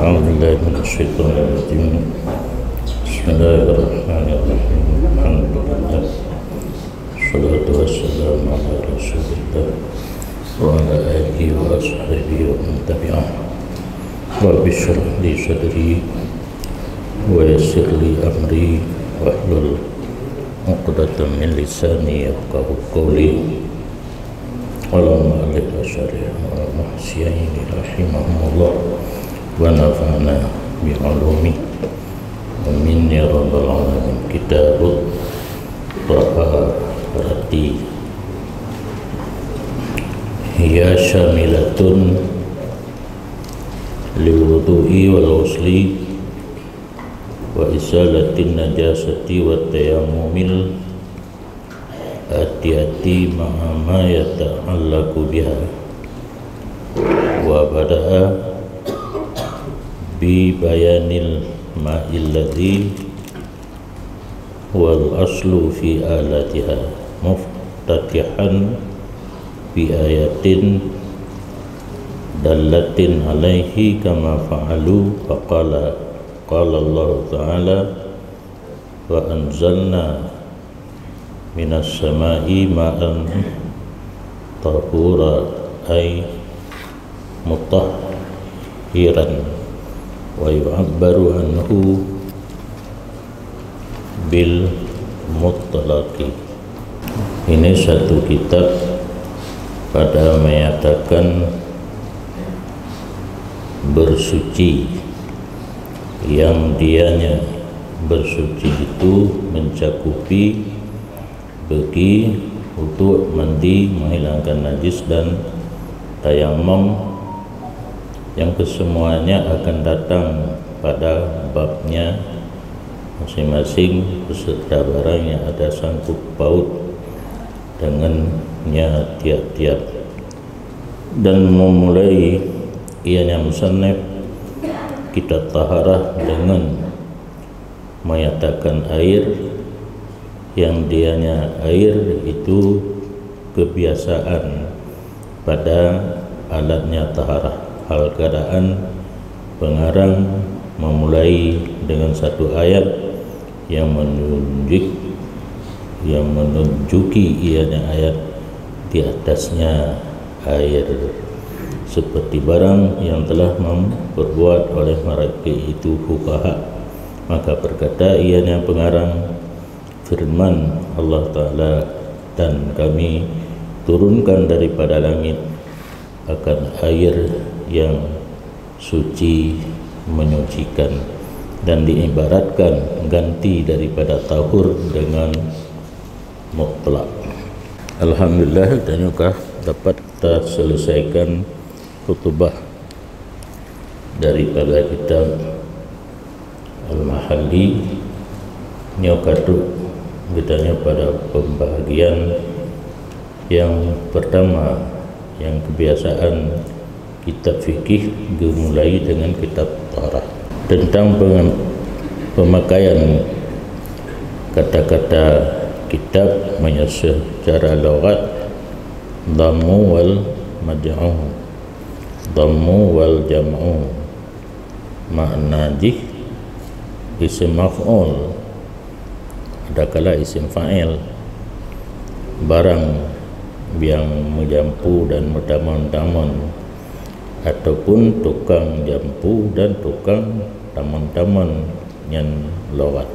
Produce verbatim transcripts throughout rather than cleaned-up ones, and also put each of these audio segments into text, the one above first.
أعوذ بالله من الشيطان الرجيم. بسم الله الرحمن الرحيم. الحمد لله. والصلاة والسلام على رسول الله وعلى آله وأصحابه ومن تبعه. رب اشرح لي صدري ويسر لي أمري واحلل عقدة من لساني يفقهوا قولي. قال المؤلف الشارح المحسنين رحمهم الله ونفعنا بعلومه. آمين يا رب العالمين. كتاب الطهارة. هي شاملة للوضوء والغسل وإزالة النجاسة والتيمم الآتية مع ما يتعلق بها، وبدأ ببيان الماء الذي هو الأصل في آلتها، مفتتحا بآية دالة عليه كما فعلوا، فقال، قال الله تعالى: وأنزلنا من السماء ماء طهورا، أي مطهرا، ويعبر عنه بالمطلق. Ini satu kitab pada menyatakan bersuci, yang dianya bersuci itu mencakupi bagi wudu, mandi, menghilangkan najis, dan tayamum, yang kesemuanya akan datang pada babnya masing-masing beserta barang yang ada sangkut paut dengannya tiap-tiap. Dan memulai ianya musannif kitab taharah dengan menyatakan air, yang dianya air itu kebiasaan pada alatnya taharah. Hal keadaan pengarang memulai dengan satu ayat yang menunjuk, yang menunjuki ianya ayat di atasnya air, seperti barang yang telah memperbuat oleh mereka itu fuqaha. Maka berkata ianya pengarang, firman Allah Ta'ala, "Dan Kami turunkan daripada langit akan air yang suci, menyucikan," dan diibaratkan ganti daripada tahur dengan mutlak. Alhamdulillah, tanyoe ka dapat taselesaikan khutubah daripada kitab Al-Mahalli. Nyoe ka trok geutanyoe pada pembahagian yang pertama, yang kebiasaan kitab fikih geumulai dengan kitab taharah. Tentang pengam-, pemakaian kata-kata kitab, meunyoe secara lughat, dhammu wal maj'u, dhammu wal jam'u. Makna jih, isim maf'ul, adakala isim fa'il, barang nyang meujampu dan meutamon-tamon, ataupun tukang jampu dan tukang tamon-tamon nyan lewat.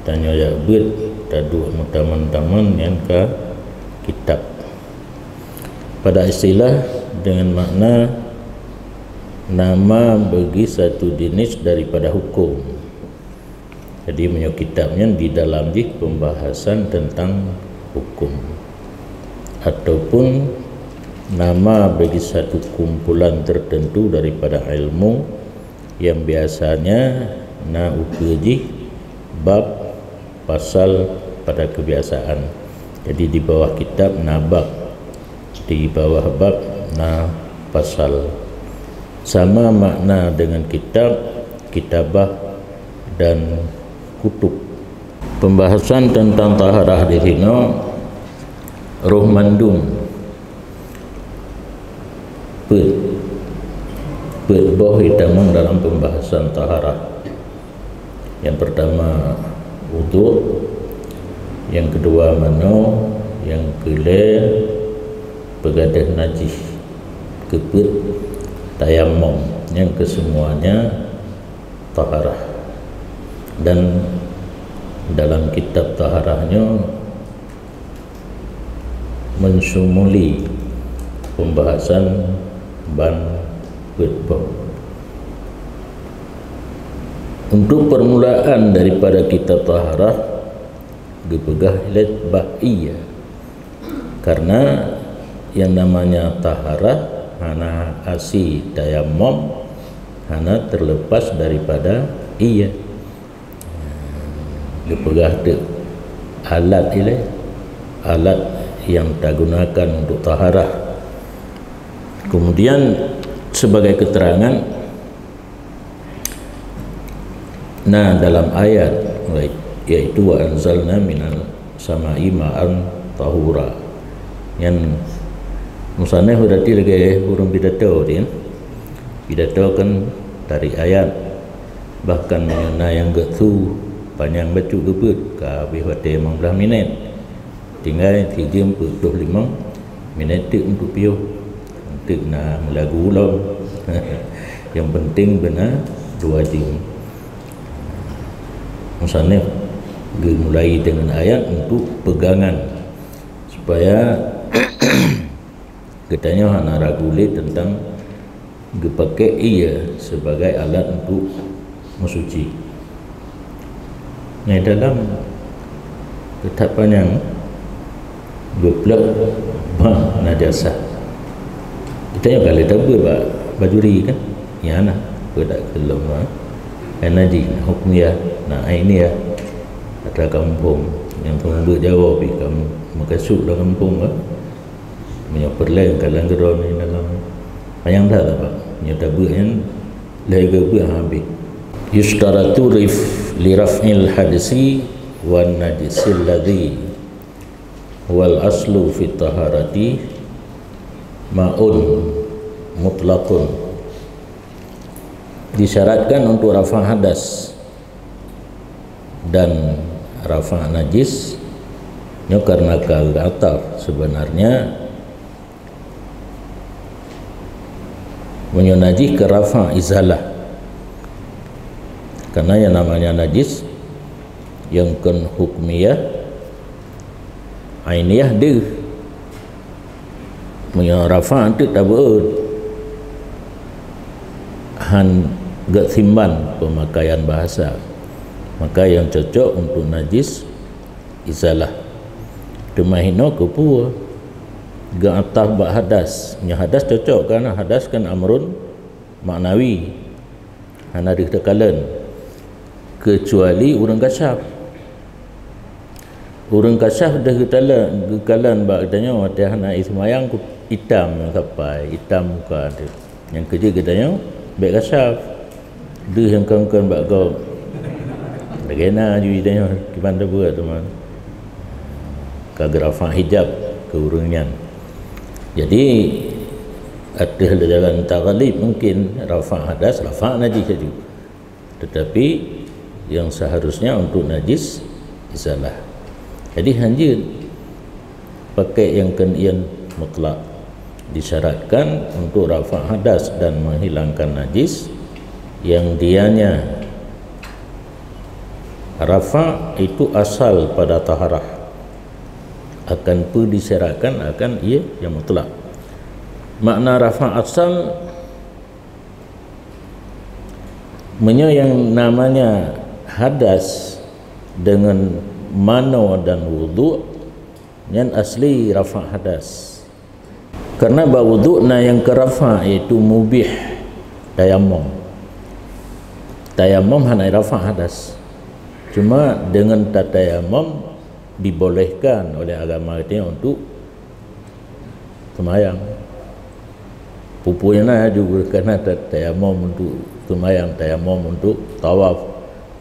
Tanyoe jak beuet taduek meutamon-tamon nyan ka kitab. Pada istilah dengan makna nama bagi satu jenis daripada hukum. Jadi, meunyoe kitab nyan di dalam jih pembahasan tentang hukum, ataupun nama bagi satu kumpulan tertentu daripada ilmu yang biasanya na ukeue jih bab, pasal pada kebiasaan. Jadi, di bawah kitab na bab, di bawah bab na pasal. Sama makna dengan kitab, kitabah, dan kutub. Pembahasan tentang taharah di sinoe roh mandum. Peuet. Peuet boh itamong dalam pembahasan taharah. Yang pertama, wudhu. Yang kedua, mano. Yang keulhèe, peugadeuh najih. Keupeuet, tayamum. Yang kesemuanya taharah. Dan dalam kitab taharah nyoe mensyumuli pembahasan ban peuet boh. Untuk permulaan daripada kitab taharah, geupeugah lé bak ié. Karena yang namanya taharah hana asi tayamum, hana terlepas daripada ié. Geupeugah teuk alat ilée, alat yang tagunakan untuk taharah. Kemudian sebagai keterangan, na dalam ayat, yaitu wa anzalna minal sama'i ma'an tahura. Nyan musannif berarti lagée ureuëng pidato tadi, kan? Pidato kan dari ayat, bahkan meunyoe na nyang geutsu panyang bacut geupeuet ka habéh watée limong blaih minét. Tinggai sijeuem peuet ploh limong minét teuk untuk piôh. Teuk na meulagu lom. Yang penting beuna dua jeuem. Musannif geumulai dengan ayat untuk pegangan supaya geutanyoe hana ragu lé tentang geupakai ié sebagai alat untuk meusuci. Ngai dalam teutap panyang geuplok bah najasah. Geutanyoe ka lé tabeuet bak bajuri kan? Nyan na, beudak keulom, ha. Ai najih, na hukmiyah, na ainiah. Atra kampung nyang seumeubeuet Jawa pih ka meukasuk lam kampung, kan? Meunyoe peureulée ka lam keudroe nyoe dalam panyang that apa? Meunyoe tabeuet nyan lhée geubeuet habéh. Yusytaratu rif-, li raf'il hadsi wan najsil ladzi wal aslu fi taharati ma'un mutlaqun. Disyaratkan untuk rafa' hadas dan rafa' najis nyoe karena ka geuataf. Sebenarnya meunyoe najis keu rafa' izalah, karena yang namanya najis yang kon hukmiyah, ainiah deuh. Meunyoe rafa' teuk tabeuet, han geusimban pemakaian bahasa, maka yang cocok untuk najis izalah. Teuma hinoe keupeue geuataf bak hadas. Nyoe hadas cocok kan, hadas kan amrun maknawi, hana deuh teukalon, kecuali ureuëng kasyaf. Ureuëng kasyaf deuh geutalon, geukalon bak geutanyoe watée hana ié seumayang, itam sapai, itam muka teuh. Nyang keujeuet geutanyoe bék kasyaf, deuh nyang kon-kon bak gob. Lagée na aju geutanyoe kiban teubuet teuma ka geurafa' hijab keu ureuëng nyan. Jadi ateueh jalan taghlib mungkin rafa' hadas, rafa' najis laju. Tetapi yang seharusnya untuk najis izalah. Jadi hanjeuet pakai yang keunian mutlak. Disyaratkan untuk rafa' hadas dan menghilangkan najis yang dianya rafa' itu asal pada taharah. Akan peu disyaratkan akan ié yang mutlak. Makna rafa' asal, meunyoe yang namanya hadas dengan mano dan wudhu, nyan asli rafa' hadas. Karena bak wudhu na yang keu rafa', yaitu mubih tayamum. Tayamum hana rafa' hadas. Cuma dengan tatayamum dibolehkan oleh agama kita untuk seumayang. Peue-peue nyang na juga kana ta-, tayamum untuk seumayang, tayamum untuk tawaf,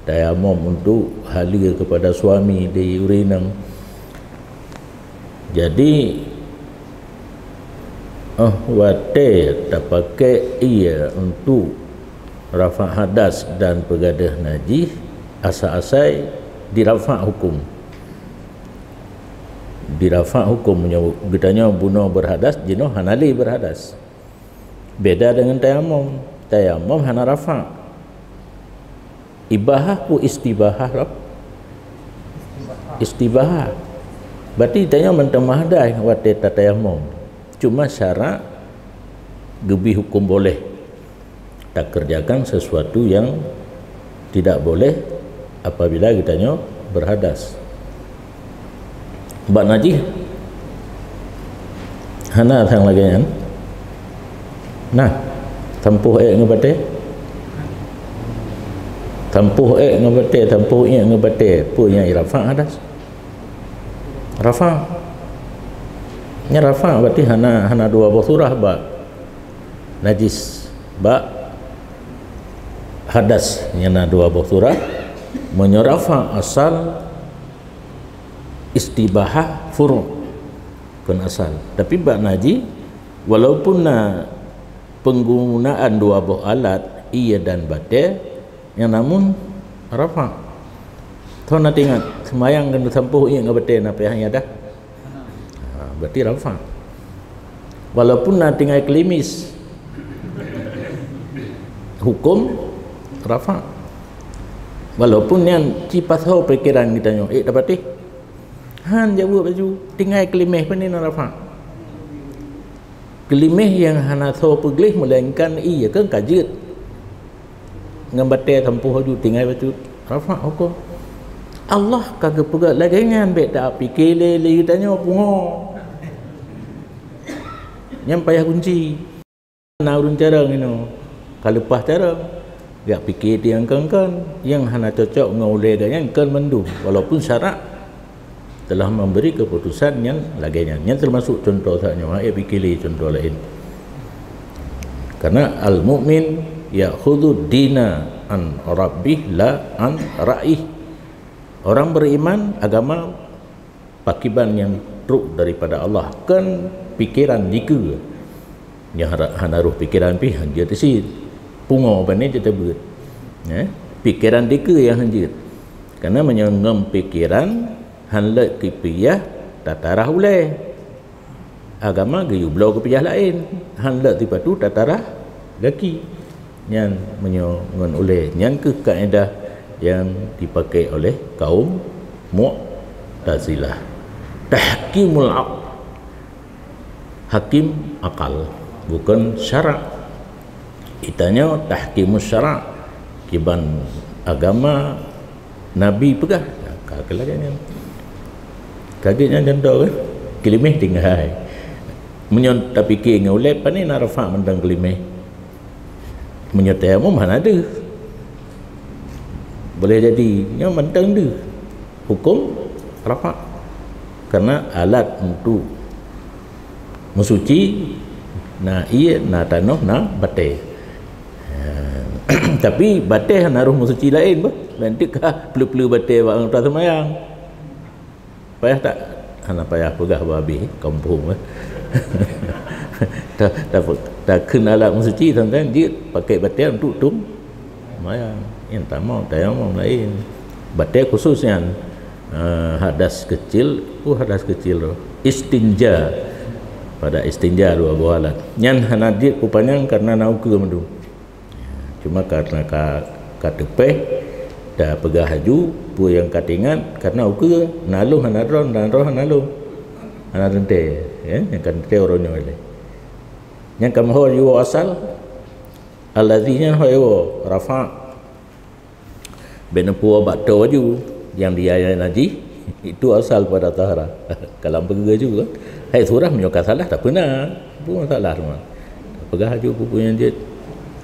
tayamum untuk haleue kepada suami di ureuëng inong. Jadi Oh, watée tapakai ié untuk rafa' hadas dan peugadeuh najih, asai-asai dirafa' hukum. Dirafa' hukum, meunyoe geutanyoe bunoe beurhadas, jinoe hana lé beurhadas. Beda deungon tayamum. Tayamum hana rafa'. Ibahah peue istibahah lom? Istibahah. Berarti tanyoe mantong meuhadas watée tatayamum. Cuma syarat geubri hukum boleh. Takerjakan sesuatu yang tidak boleh apabila geutanyoe beurhadas. Bak najih hana sang lagée nyan. Nah, tampôh ék ngon batée. Tampôh ék ngon batée, tampôh ié ngon batée. Peue nyang rafa' hadas? Rafa'. Nyan rafa' berarti hana, hana dua boh surah bak najis. Bak hadas nyang na dua boh surah. Meunyoe rafa' asal, istibahah furu', kon asal. Tapi bak najih, walaupun na penggunaan dua boh alat, ié dan batée, nyang namun rafa'. Tho na teuingat, seumayang keuneuk tampôh ié ngon batée na payah ié dah. Ha, berarti rafa'. Walaupun na tinggai keulimis, hukum rafa'. Walaupun nyan ci pasoe pikiran geutanyoe, ék tapatéh. Han jaweueb laju, tinggai keuliméh, pane na rafa'. Keuliméh nyang hana soe peugleh, meulainkan ié kan ka jeuet. Ngon batée tampôh laju tinggai bacut, rafa' huköm. Allah ka geupeugah lagée nyan, bék tapike lé, lé geutanyoe pungo. Nyan payah kunci. Na ureuëng carông inoe, ka leupah carông. Jak pike tiang kon-kon, nyang hana cocok ngon ulée geuh nyan kon mandum, walaupun syarak telah memberi keputusan nyang lagée nyan. Nyan teumasok cuntoh saat nyoe, hana pike lé cuntoh laén. Karena al-mu'min ya'khudhu dina an rabbih la an ra'ih. Orang beriman, agama pakriban nyang trok daripada Allah, kon pikeran dikeue. Nyang hana, hana roh pikeran pih hanjeuet teusit. Pungo pane teuteubeuet. Eh? Pikeran dikeue nyang hanjeuet. Karena meunyoe ngon pikeran han leuet keu piah, tatarah ulée. Agama geuyue bloe keu piah laén, han leuet sipatu tatarah gaki. Nyan meunyoe ngon ulée, nyan kheueh kaedah nyang dipakai oleh kaum Mu'tazilah. Tahkimul aql. Hakim akal, bukon syarak. Geutanyoe tahkimus syarak, kiban agama Nabi peugah, ka keu lagée nyan. Ka geuh nyan cuntoh kan? Keuliméh tinggai. Meunyoe tapike ngon ulée, pane na rafa' mantong keuliméh. Meunyoe tayamum hana deuh. Boleh jadi, nyoe mantong deuh. Huköm rafa'. Karena alat untuk meusuci, na ié, na tanoh, na batée. Ha. Tapi batée hana roh meusuci laén bah. Nanti ka pleu-pleu batée bak anggota seumayang. Payah tak? Hana payah peugah bah habéh kampung bah. Ta, ta, takheun alat meusuci, tantang jeuet pakai batée untuk tum seumayang. Nyang tamong tayamum laén. Batée khusus nyan, eh, hadas kecil, oh, hadas kecil tu. Istinja. Pada istinja dua buah alat. Nyan hana jeuet peupanyang karena na ukeue mandum. Cuma karena ka, ka teupeh, tapeugah laju, peue nyang ka teuingat, karena ukeue na lôn hana droe, na droe hana lôn. Hana teuntée, ya, nyang ka teuntée uroe nyoe lé. Nyang ka meuho jiwoe asal, allazi nyan ho jiwoe, rafa'. Bék neupuwoe bak toe laju, nyang dia nyang najih, itu asal pada taharah. Kalam peugah juga. Hai surah meunyoe ka salah, tak peuna. Peue masalah teuma. Peugah laju peue-peue nyang jeuet.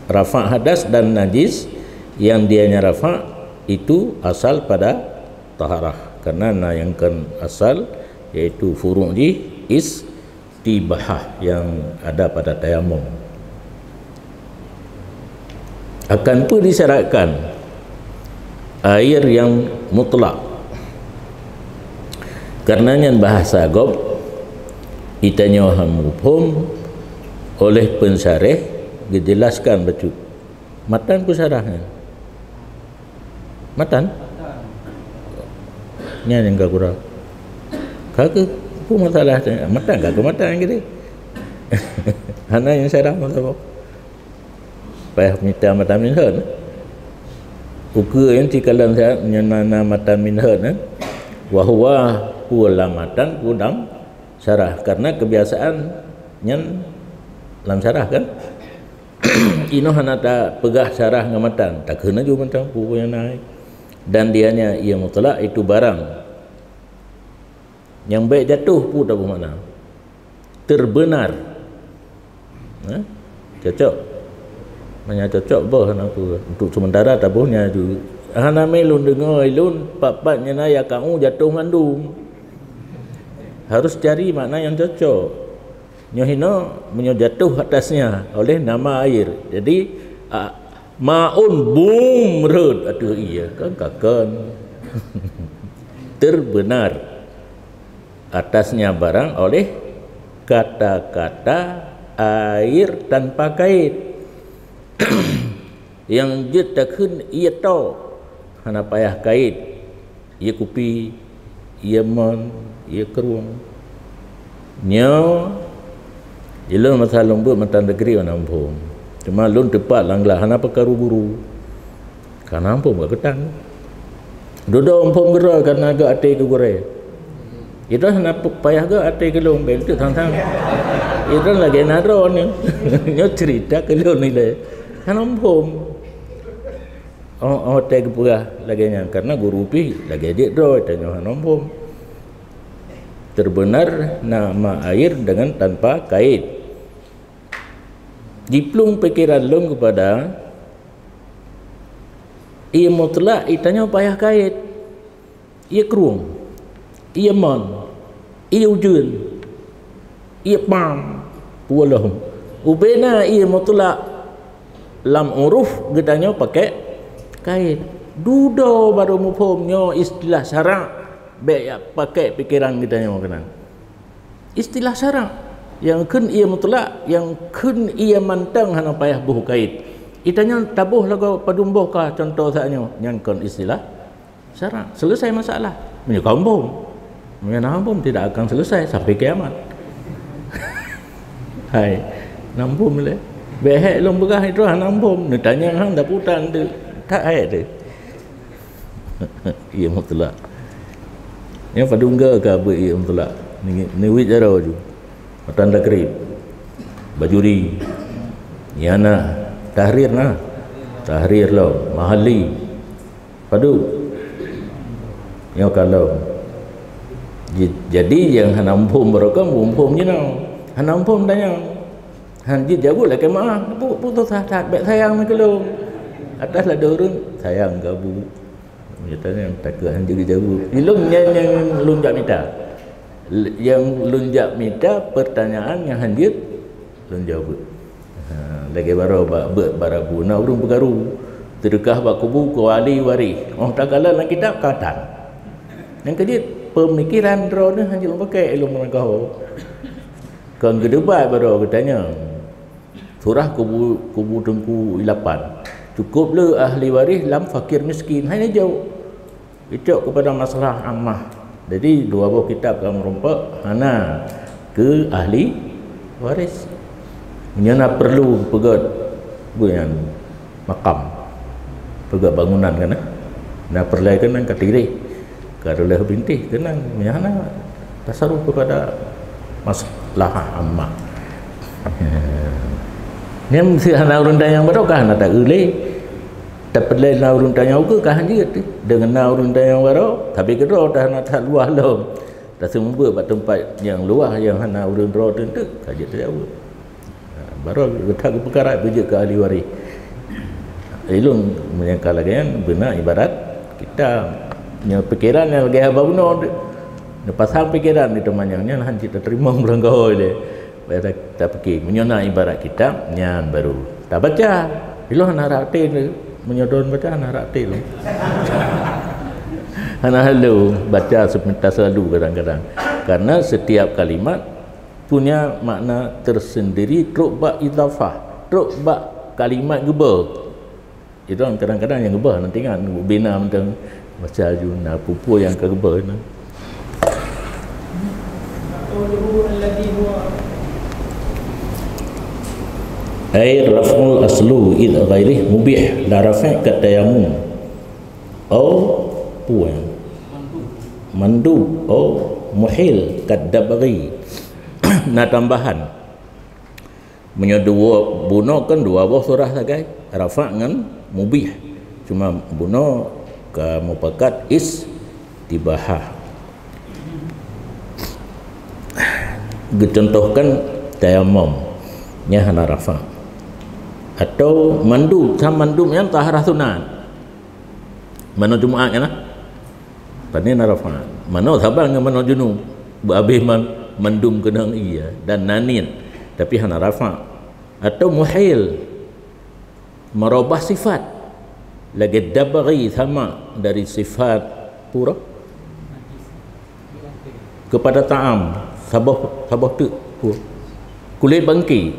Rafa' hadas dan najis, yang dianya rafa' itu asal pada taharah. Karena na nyang kon asal, yaitu furu' jih, is, istibahah yang ada pada tayamum. Akan pun disyaratkan air yang mutlak. Karena nyan bahasa gob, geutanyoe han muphom, Oleh pensyarah dijelaskan bacut. Matan peue syarah nyan? Matan? Nyan nyang ka kurang. Ka keuh, peue masalah matan, ka keuh matan gitu. Hana nyang syarah masa boh. Payah mita matan minhaj. Ukeue nyan sikalon sa-, nyan na, na matan minhaj, eh. Wa huwa, peue lam matan, peue lam syarah. Karena kebiasaan nyan lam syarah kan. Inoe hana tapeugah syarah ngon matan, takheun laju mantong peue nyang na. Dan dianya ia mutlak itu barang nyang bèk jatuh peue taboh makna. Terbenar. Ha? Cocok. Hanya cocok boh hana peue. Untuk sementara taboh nyan ju. Hana mé lôn deungoe lôn pat-pat nyan na ya kau jatuh mandum. Harus cari makna yang cocok. Nyoe hinoe meunyoe jatuh atasnya oleh nama air. Jadi, a, maun bum rhot ateueh ie, kan kakon. Terbenar atasnya barang oleh kata-kata air tanpa kait. Nyang jeuet takheun ie tok, hana payah kait, ie kupi, ie mon, ie krueng. Nyoe, ilôn masa lôn beuet matan degree hana muphom. Cuma lôn teupat lam glah hana peukaru guru. Ka na muphom ka keutang. Dudoe muphom keudroe karena geuh até keu gurée. Itu hana p-, payah geuh até keu lôn, bèk teuk sang-sang. Itu lagèe na droeneuh. Nyoe cerita keu lôn ilèe. Hana muphom. Oh, oh, teupeugah lagèe nyan. Karena guru pih lagèe jeuet droe, tanyoe hana muphom. Terbenar nama air dengan tanpa kait. Jiplueng pikiran lôn keupada ie mutlak, ie tanyoe payah kait. Ie krueng, ie mon, ie ujeuen, ie pam, peue lom. Ubena ie mutlak lam uruf geutanyoe pakèk kait. Dudoe barô muphom nyoe istilah syarak, bèk jak pakèk pikiran geutanyoe keunan. Istilah syarak nyang kheun ie mutlak, nyang kheun ie mantong hana payah boh kait. Ie tanyoe taboh lagoe padum boh ka, contoh saat nyoe, nyan kon istilah syarak. Selesai masalah. Meunyoe ka muphom. Meunyoe hana muphom, tidak akan selesai sampai kiamat. Hai, na muphom lé. Bèk hék lôn peugah itu hana muphom. Neutanyong han taputan tu. Tak hék tu. Ie mutlak. Nyan padum goe ka beuet ie mutlak. Ni, ni wit jaroe ju. Matan takrib. Bajuri. Nyan na. Tahrir na. Tahrir lom. Mahalli. Padum. Nyoe ka lom. Ji-, jadi nyang hana muphom barokon, muphom jinoe. Hana muphom tanyong. Han jeuet jaweueb lakèe meu'ah, pu-, putus asa that, bèk sayang meukeulong. Atas ladôm ureueng, sayang keu abu. Nyata nyan takheun han jeuet jaweueb. Ilôn nyan nyang lôn jak mita. L-, nyang lôn jak mita pertanyaan nyang han jeuet lôn jaweueb. Ha, lagèe baroe bak beuet barabu, na ureueng peukaru. Teudeukah bak kubu keu ahli waréh. Oh, takalon lam kitab ka tan. Nyang keujeuet peumikiran droeneuh han jeuet lôn pakèk ilôn meurangkaho. Kon geudebat baroe geutanyong. Surah kubu, kubu Teungku Ilapan. Cukôp le ahli waréh lam fakir miskin. Hai neujaweueb. Icok keupada masalah ammah. Jadi, dua boh kitab ka meurumpok hana keu ahli waréh. Meunyoe na peurlu peugöt, peue nyan, makam. Peugöt bangunan kan, eh? Na peureulèe keunan ka tireh, ka reuloh bintéh keunan, meunyoe hana tasaruf keupada maslahah ammah. Nyan meusti hana ureueng tanyong baroe ka hana taeu lé. Tapeureulèe na ureueng tanyong ukeue ka han jeuet. Deungon na ureueng tanyong baroe, tapi keudroe ta hana that luwah lom. Taseumeubeuet bak teumpat nyang luwah nyang hana ureueng droe teunteuk, ka jeuet tajaweueb. Ha, baroe geutak geupeukarat beujeuet keu ahli waréh. Ilôn meunyoe ka lagèe nyan, beuna ibarat kita nyoe pikeran nyang lagèe haba bunoe, neupasang pikeran di teumanyong nyan han cit tateurimong beurangkaho lé. Bak ta-, tapike, meunyoe na ibarat kitab, nyan baru tabaca. Ilôn hana rab até lé, meunyoe droen baca hana rab até lé. Hana halo baca seupintas lalu kadang-kadang. Karena setiap kalimat Punya makna tersendiri trok bak idhafah, trok bak kalimat geuba. Itu kadang-kadang nyang geuba nanti kan bina mantong baca aju na pupu nyang ka geuba na. Ai raf'ul aslu id ghairih mubih la rafa' ka tayamum. Au puan. Mandub au muhil kad dabghi. Na tambahan. Meunyoe dua bunoe kan dua boh surah sagai, rafa' ngon mubih. Cuma bunoe ka mupakat istibahah. Geucontohkan tayamum, nyan hana rafa'. Atau mandub, sa mandub nyan taharah sunat. Manoe Jumaat nyan lah. Pane na rafa'. Manoe saban ngon manoe junub. Beuabéh man, mandum keunong iya dan na niet, tapi hana rafa'. Atau muhil, meurubah sifat. Lagée dabghi sama dari sifat pura kepada ta'am, saboh, saboh teuk pura. Kulét bangké,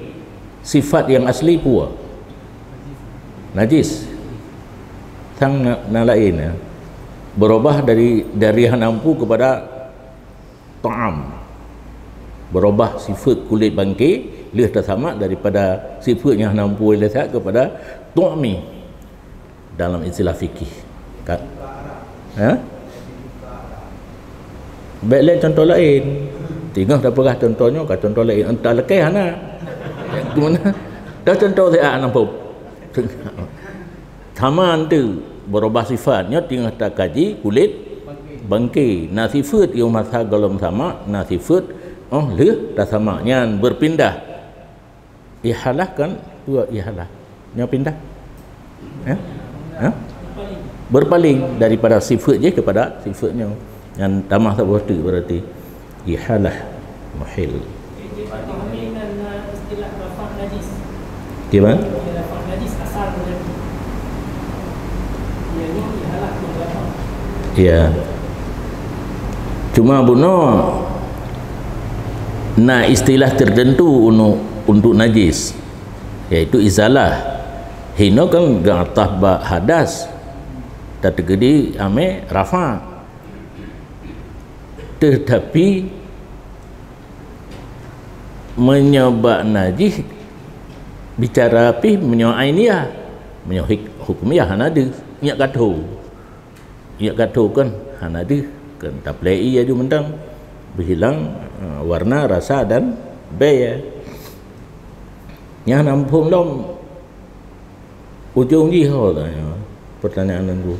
sifat nyang asli pura. Najis. Sang na, na laén, ya. Berubah dari, dari hana mampu kepada ta'am. Berubah sifat kulét bangké, lheueh tasamak daripada sifat nyang hana mampu lé that kepada tu'mi dalam istilah fikih. Ka, ha? Bék lé contoh laén. Teungoh tapeugah contoh nyoe ka contoh laén, entah lakée hana. Gimana? Dah contoh siat hana pop. Sama tu berubah sifat. Nyoe teungoh takaji kulét bangké. Na sifat yum masa golom sama, na sifat oh lheueh tasamak nyan berpindah. Ihalah kan dua ihalah. Nyoe pindah. Ya? Ha? Berpaling daripada sifat jih kepada sifat nyoe. Nyan tamah saboh teuk berarti ihalah muhil. Jadi, Pak Fahmi kan, uh, istilah rafa' najis. Di mana? Ya, rafa' najis asal berarti. Ya, ini ihalah pun rafa'. Ya. Cuma bunoe na istilah tertentu untuk, untuk najis, yaitu izalah. Hino kan geuatah bak hadas, tateukeudi amé rafa'. Tetapi meunyoe bak najih bicara pih meunyoe ainiah, meunyoe hik-, hukumiah hana deuh, nyak ka tho. Nyak ka tho kan hana deuh, kan taplei aju mantong, beuhilang, eh, warna, rasa dan bèe. Nyan hana muphom lom. Ujong jih ho tanya, pertanyaan nanggu.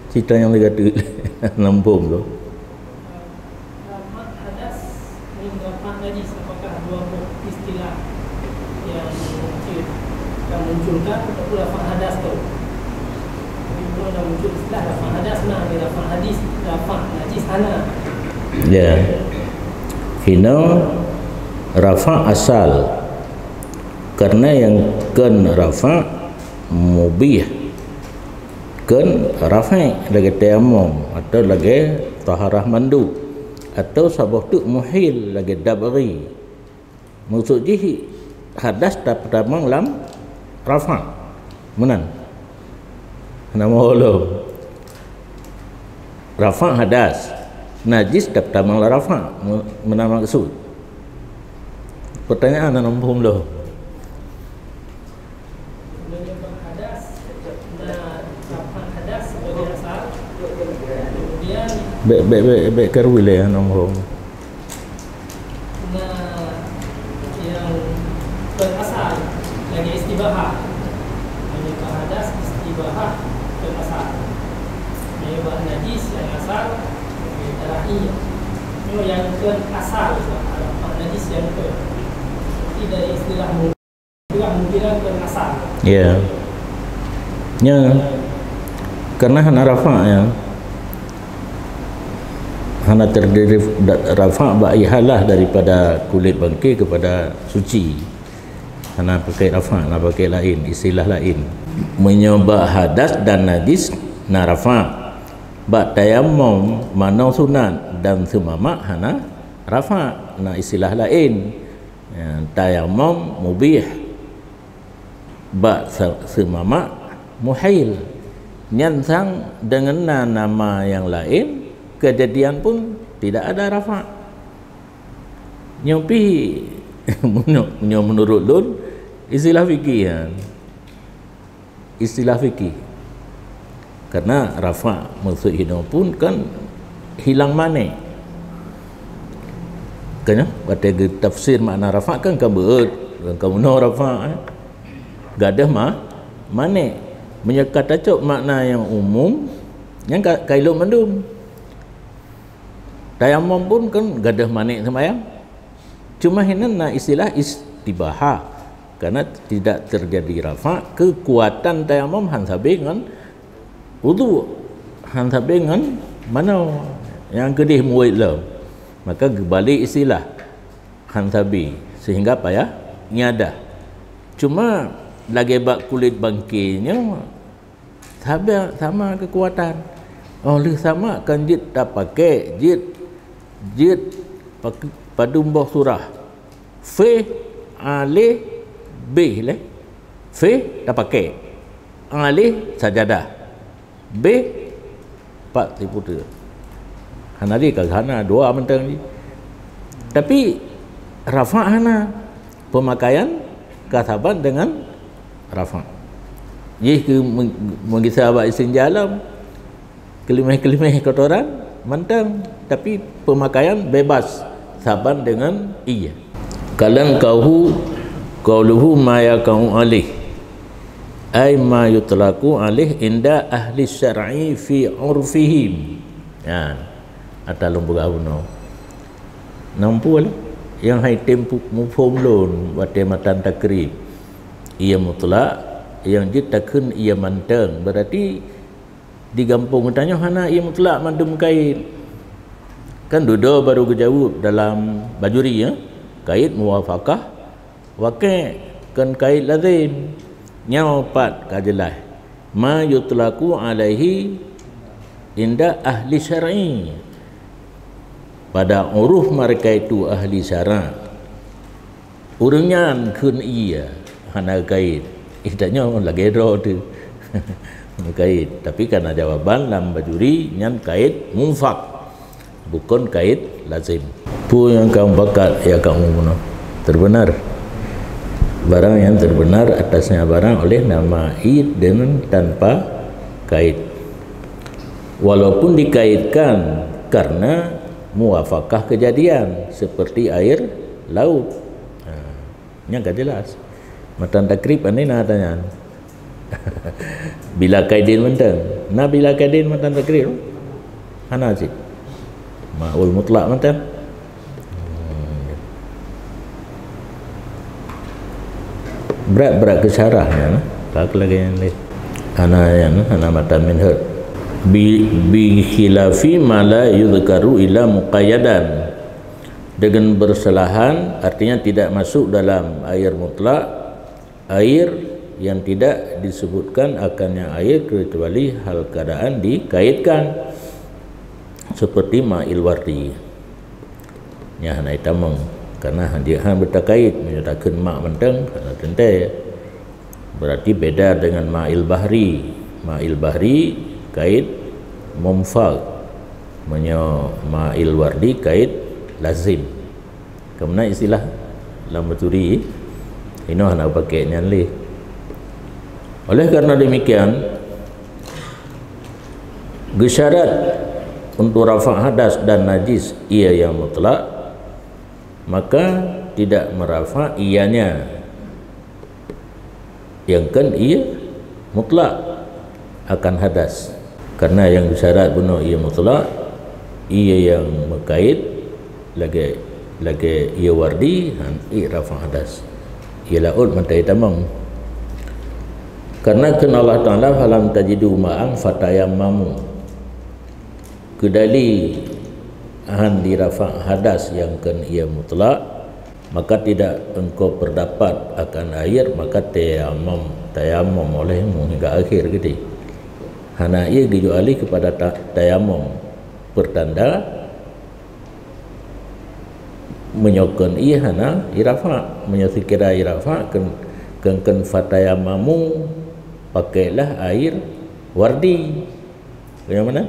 Cerita yang lagi tu nampung tu. Rafa' hadas ngon rafa' najis, apakah dua boh istilah yang muncul, yang munculkan ataupun rafa' hadas tu? Tapi kalau dah muncul istilah rafa' hadas, nah, ada rafa' hadis, rafa' najis hana. Ya. Hino rafa' asal. Karena yang kön rafa' mubih, kön rafa' lagèe tayamum atau lagèe taharah mandu, atau saboh teuk muhil lagèe dabghi. Maksud jih hadas tapeutamong lam rafa'. Meunan. Hana meuhôi lom. Rafa' hadas. Najis tapeutamong lam rafa'. Me-, meunan maksud. Pertanyaan hana muphom lom. Bèk, bèk, bèk, bèk karu lé hana muphom. Nah, yang berasal dari istibahah. Menyebab hadas istibahah berasal. Menyebab najis yang asal dari tarahi. Nyoe yang berasal, najis yang ke. Jadi dari istilah mu-, istilah mungkinan berasal. Ya. Ya. Karena hana rafa' ya. Hana terdiri da-, rafa' bak ihalah daripada kulét bangké kepada suci. Hana pakai rafa', hana pakai laén, istilah laén. Meunyoe bak hadas dan najis na rafa'. Bak tayamum manoe sunat dan seumamak hana Rafa', na istilah laén. Ya, tayamum mubih. Bak se-, seumamak muhil. Nyan sang deungon na nama nyang laén, keujadian pun tidak ada rafa'. Nyoe pih, meunyoe, meunyoe meunurot lôn, istilah fikih nyan. Istilah fikih. Karena rafa' maksud hinoe pun kan hilang mané'. Kan nyoe, watèe geutafsir makna rafa' kan ka beuet, kan ka meunoe rafa', eh. Gadôh ma-, mané'. Meunyoe ka tacok makna nyang umum, nyan ka, ka ilôn mandum. Tayamum pun kan gadôh mané' seumayang. Cuma hinan na istilah istibahah. Karena tidak terjadi rafa', keukuatan tayamum han sabe ngon udhu, han sabe ngon manoe nyang keudeh muwit lom. Maka geubalik istilah han sabe, sehingga payah ngiadah. Cuma lagèe bak kulét bangke nyoe, Sabe-, sama keukuatan. Óh lheueh sama kan jeuet tapaké, jeuet, jeuet pak-, padum boh surah. Feh, aleh, beh lé. Feh tapaké. Aleh sajadah. Beh pat siputeue. Hana lé ka hana dua mantong jih. Tapi rafa' hana. Peumakaian ka saban deungon rafa'. Jih keu me-, meugisa bak istinja lom, keulimeh-keulimeh kotoran mantong, tapi peumakaian bebas saban deungon ie. Kalan kauhu, qauluhu ma yaqa'u alaih, ai ma yutlaqu alaih inda ahli syar'i fi urfihim. Nyan, ata lôn peugah bunoe. Nampu lah. Nyang hai tem pu-, muphom lôn watèe matan takrib. Ie mutlak, nyang jeuet takheun ie mantong. Berarti di gampông geutanyoe hana ie mutlak mandum kait. Kan dudoe baru geujaweueb dalam Bajuri, ya. Kait muwafaqah waqi' kon kait lazim. Nyoe pat ka jeulaih. Ma yutlaqu alaihi inda ahli syar'i. Pada uruf mereka itu ahli syara'. Ureueng nyan kheun ie hana kait. Ih, tanyoe lagèe droe teuh. Kait. Tapi kana jawaban lam Bajuri nyan kait munfak. Bukon kait lazim. Peue nyang ka mufakat ya kamu bunoe? Terbenar. Barang yang terbenar atasnya barang oleh nama id dengan tanpa kait. Walaupun dikaitkan karena muwafakah kejadian seperti air laut. Ha. Nyan ka jelas. Matan takrib ane na tanya. Bila kaidin mantong. Na bila kaidin matan takrib? Hana cit. Ma'ul mutlak mantong. Berat-berat ke syarah nyan, nah. Tak lagi yang lain. Hana nyan, hana matan minhaj. Bi, bi khilafi ma la yuzkaru illa muqayyadan. Dengan bersalahan, artinya tidak masuk dalam air mutlak, air yang tidak disebutkan akannya air kecuali hal keadaan dikaitkan, seperti ma'il wardi. Nyan hana itamong, karena dia hana bertakait, meunyoe takheun ma' mantong, hana teuntèe. Berarti beda dengan ma'il bahri. Ma'il bahri kait munfak. Meunyoe ma'il wardi kait lazim. Ka meunan istilah lam Bajuri, inoe hana pakai nyan lé. Oleh karena demikian, geusyarat untuk rafa' hadas dan najis ie nyang mutlak, maka tidak merafa' ianya. Nyang kon ie mutlak akan hadas. Karena nyang geusyarat bunoe ie mutlak, ie nyang meukait lagèe, lagèe ie wardi, han, ie rafa' hadas. Ie laôt mantong itamong. Karena kheun Allah Taala, "Falam tajidu ma'an fatayammamu." Keudali han dirafa' hadas nyang kon ie mutlak, maka tidak engkau berdapat akan air, maka tayamam, tayamam olehmu hingga akhir, gitu. Hana ie geujok alih kepada ta-, tayamam, pertanda Meunyoe kon ié hana irafa', meunyoe sikira irafa' kon, kon, kon fatayammamu, pakailah air wardi. Meunyoe mana?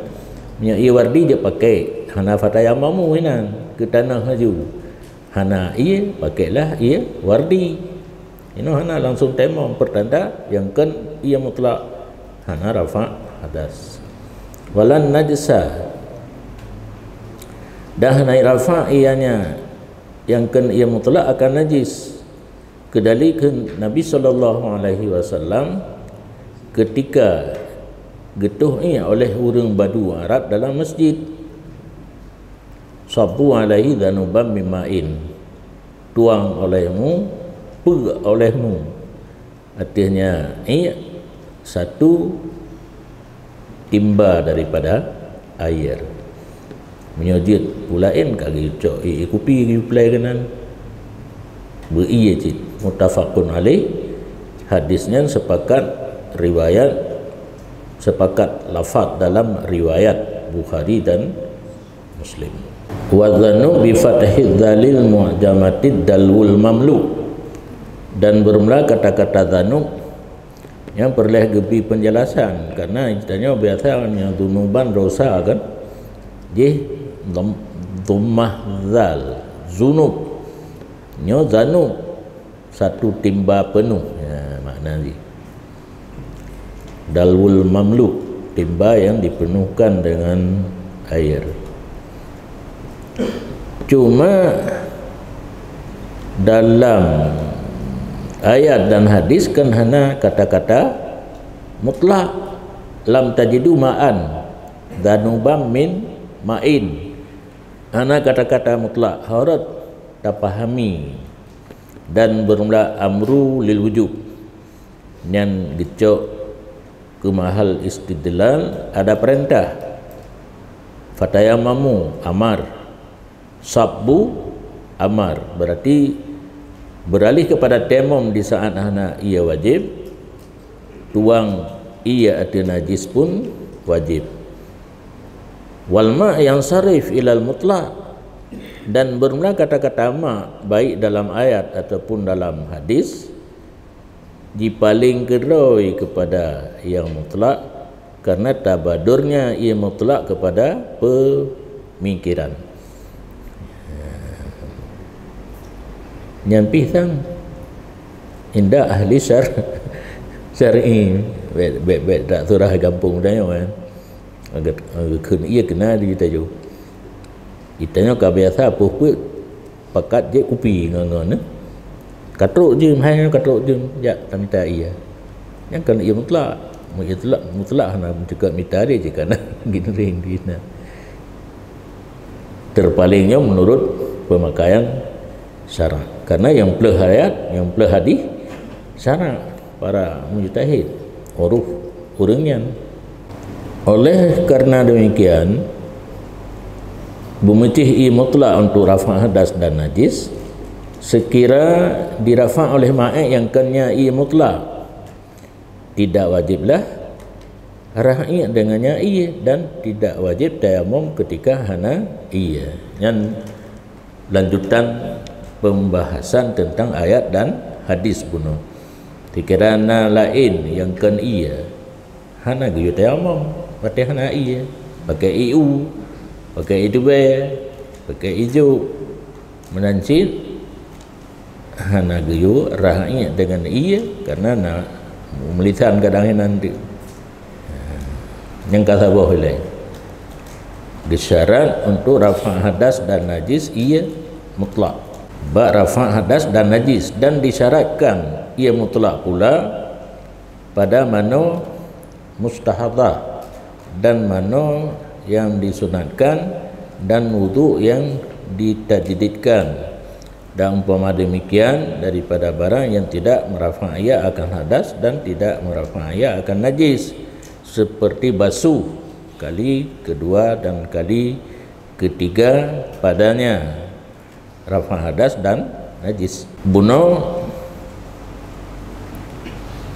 Meunyoe ié wardi jeuet pakai, hana fatayammamu inan, keu tanoh laju. Hana ié, pakailah ié wardi. Inoe hana langsung tayamum, pertanda nyang kon ié mutlak hana rafa' hadas. Walan najsa, dan hana rafa' ianya nyang kon ié mutlak akan najis. Keudali kheun Nabi sallallahu alaihi wasallam, ketika geutoh ié oleh ureuëng badu Arab dalam masjid, "Sabbu alaihi dzanuban min ma'in." Tuang olehmu, peue olehmu. Artinya, ié satu timba daripada air. Meunyoe jeuet peue laén ka geucok ié kupi geuplai keunan. Beu ié cit. Muttafaqun alaih. Hadis nyan sepakat riwayat, sepakat lafaz dalam riwayat Bukhari dan Muslim. Wa dzanub bi fathidz dzalil mu'jamatid dalwul mamlu. Dan bermula kata-kata dzanub nyang peureulée geubi penjelasan, karena tanyoe biasa nyang dzunuban dosa kan, jih dhom-, dhammah dzal, dzunub. Nyoe dzanub, satu timba penuh, ya, makna jih. Dalwul mamlu, timba yang dipenuhkan dengan air. Cuma dalam ayat dan hadis kan hana kata-kata mutlak. "Lam tajidu ma'an dzanuban min ma'in." Hana kata-kata mutlak, harot tapahami. Dan bermula amru lil wujub. Nyan geucok keu mahal istidlal, ada perintah. Fatayammamu, amar. Sabbu, amar. Berarti beralih kepada tayamum di saat hana ié wajib, tuang ié ateueh najis pun wajib. Wal ma' yansarif ilal mutlak. Dan bermula kata-kata ma', baik dalam ayat ataupun dalam hadis, jipaleng keudroe keupada nyang mutlak, karena tabadurnya ié mutlak keupada peumikiran. Nyan pih sang indak ahli syar-, syar'i, bèk, bèk, bèk dak surah gampông tanyoe kan. Agak, agak kheun ié keunan di tanyoe. Di tanyoe ka biasa peuet-peuet pakat jép kupi ngon, ngon, eh. Ka trok jeuem, hai nyoe ka trok jeuem, jak tamita ié. Nyan kan ié mutlak. Mun ié mutlak, mutlak hana meucukot mita deh jih kana ginring di na. Terpaling nyoe menurut pemakaian syarak. Karena nyang pleuh ayat, nyang pleuh hadis syarak para mujtahid, uruf ureuëng nyan. Oleh karena demikian, beumeucih ié mutlak untuk rafa' hadas dan najis, sekira dirafa' oleh ma'ék nyang kon nya ié mutlak, tidak wajiblah rafa' dengannya ié dan tidak wajib tayamum ketika hana ié. Nyan lanjutan pembahasan tentang ayat dan hadis bunoe. Dikira na laén nyang kon ié, hana geuyue tayamum, watée hana ié, pakai ié u, pakai ié tubée, pakai ié jok. Meunan cit hana geuyue rafa' dengan ié, karena na meulisan kadang inan tu. Nyang ka saboh ilée. Disyarat untuk rafa' hadas dan najis ié mutlak. Bak rafa' hadas dan najis, dan disyaratkan ié mutlak pula pada manoe mustahadah dan manoe nyang disunatkan dan wudhu nyang ditajdidkan. Dan umpama demikian daripada barang yang tidak merafa' ia akan hadas dan tidak merafa' ia akan najis, seperti basuh kali kedua dan kali ketiga padanya rafa' hadas dan najis. Bunoe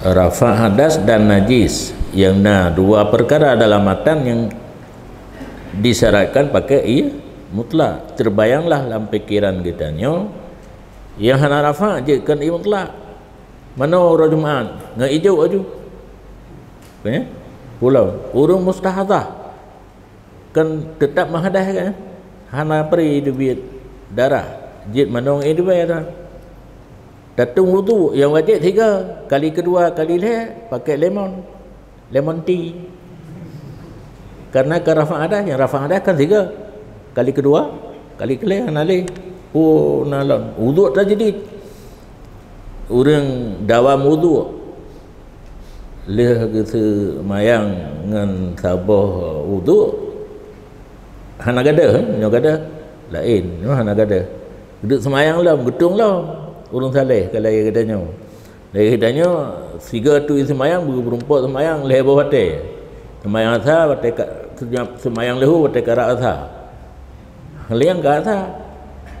rafa' hadas dan najis nyang na dua perkara dalam matan nyang disyaratkan pakai ié mutlak. Terbayanglah lam pikiran geutanyoe, nyang hana rafa' jeuet kon ie mutlak. Manoe uroe Jumat, ngon ijok aju. Pulang. Ureuëng mustahadhah, kan teutap meuhadah kan? Hana pri teubiet darah, jeuet manoe ngon ie teubiet darah. Tatung wudhu, nyang wajéb tiga, kali keudua, kali lhée, pakai lemon. Lemon tea. Karena ka rafa' hadas, nyang rafa' hadas kan tiga. Kali keudua, kali keulhée hana lé. Oh, na lom. Wudhu tajdid. Ureuëng dawam wudhu. Lheueh geuseumayang ngon saboh wudhu, hana gadôh, eh? Nyoe gadôh laén, nyoe hana gadôh. Geuduek seumayang lom, geutung lom. Ureuëng saleh ka lagée geutanyoe. Lagée geutanyoe, sigoe tui seumayang, beu-, beurumpok seumayang lhée boh watée. Seumayang asa watée ka, seumayang leuhô watée karab asa. Liang ka asa.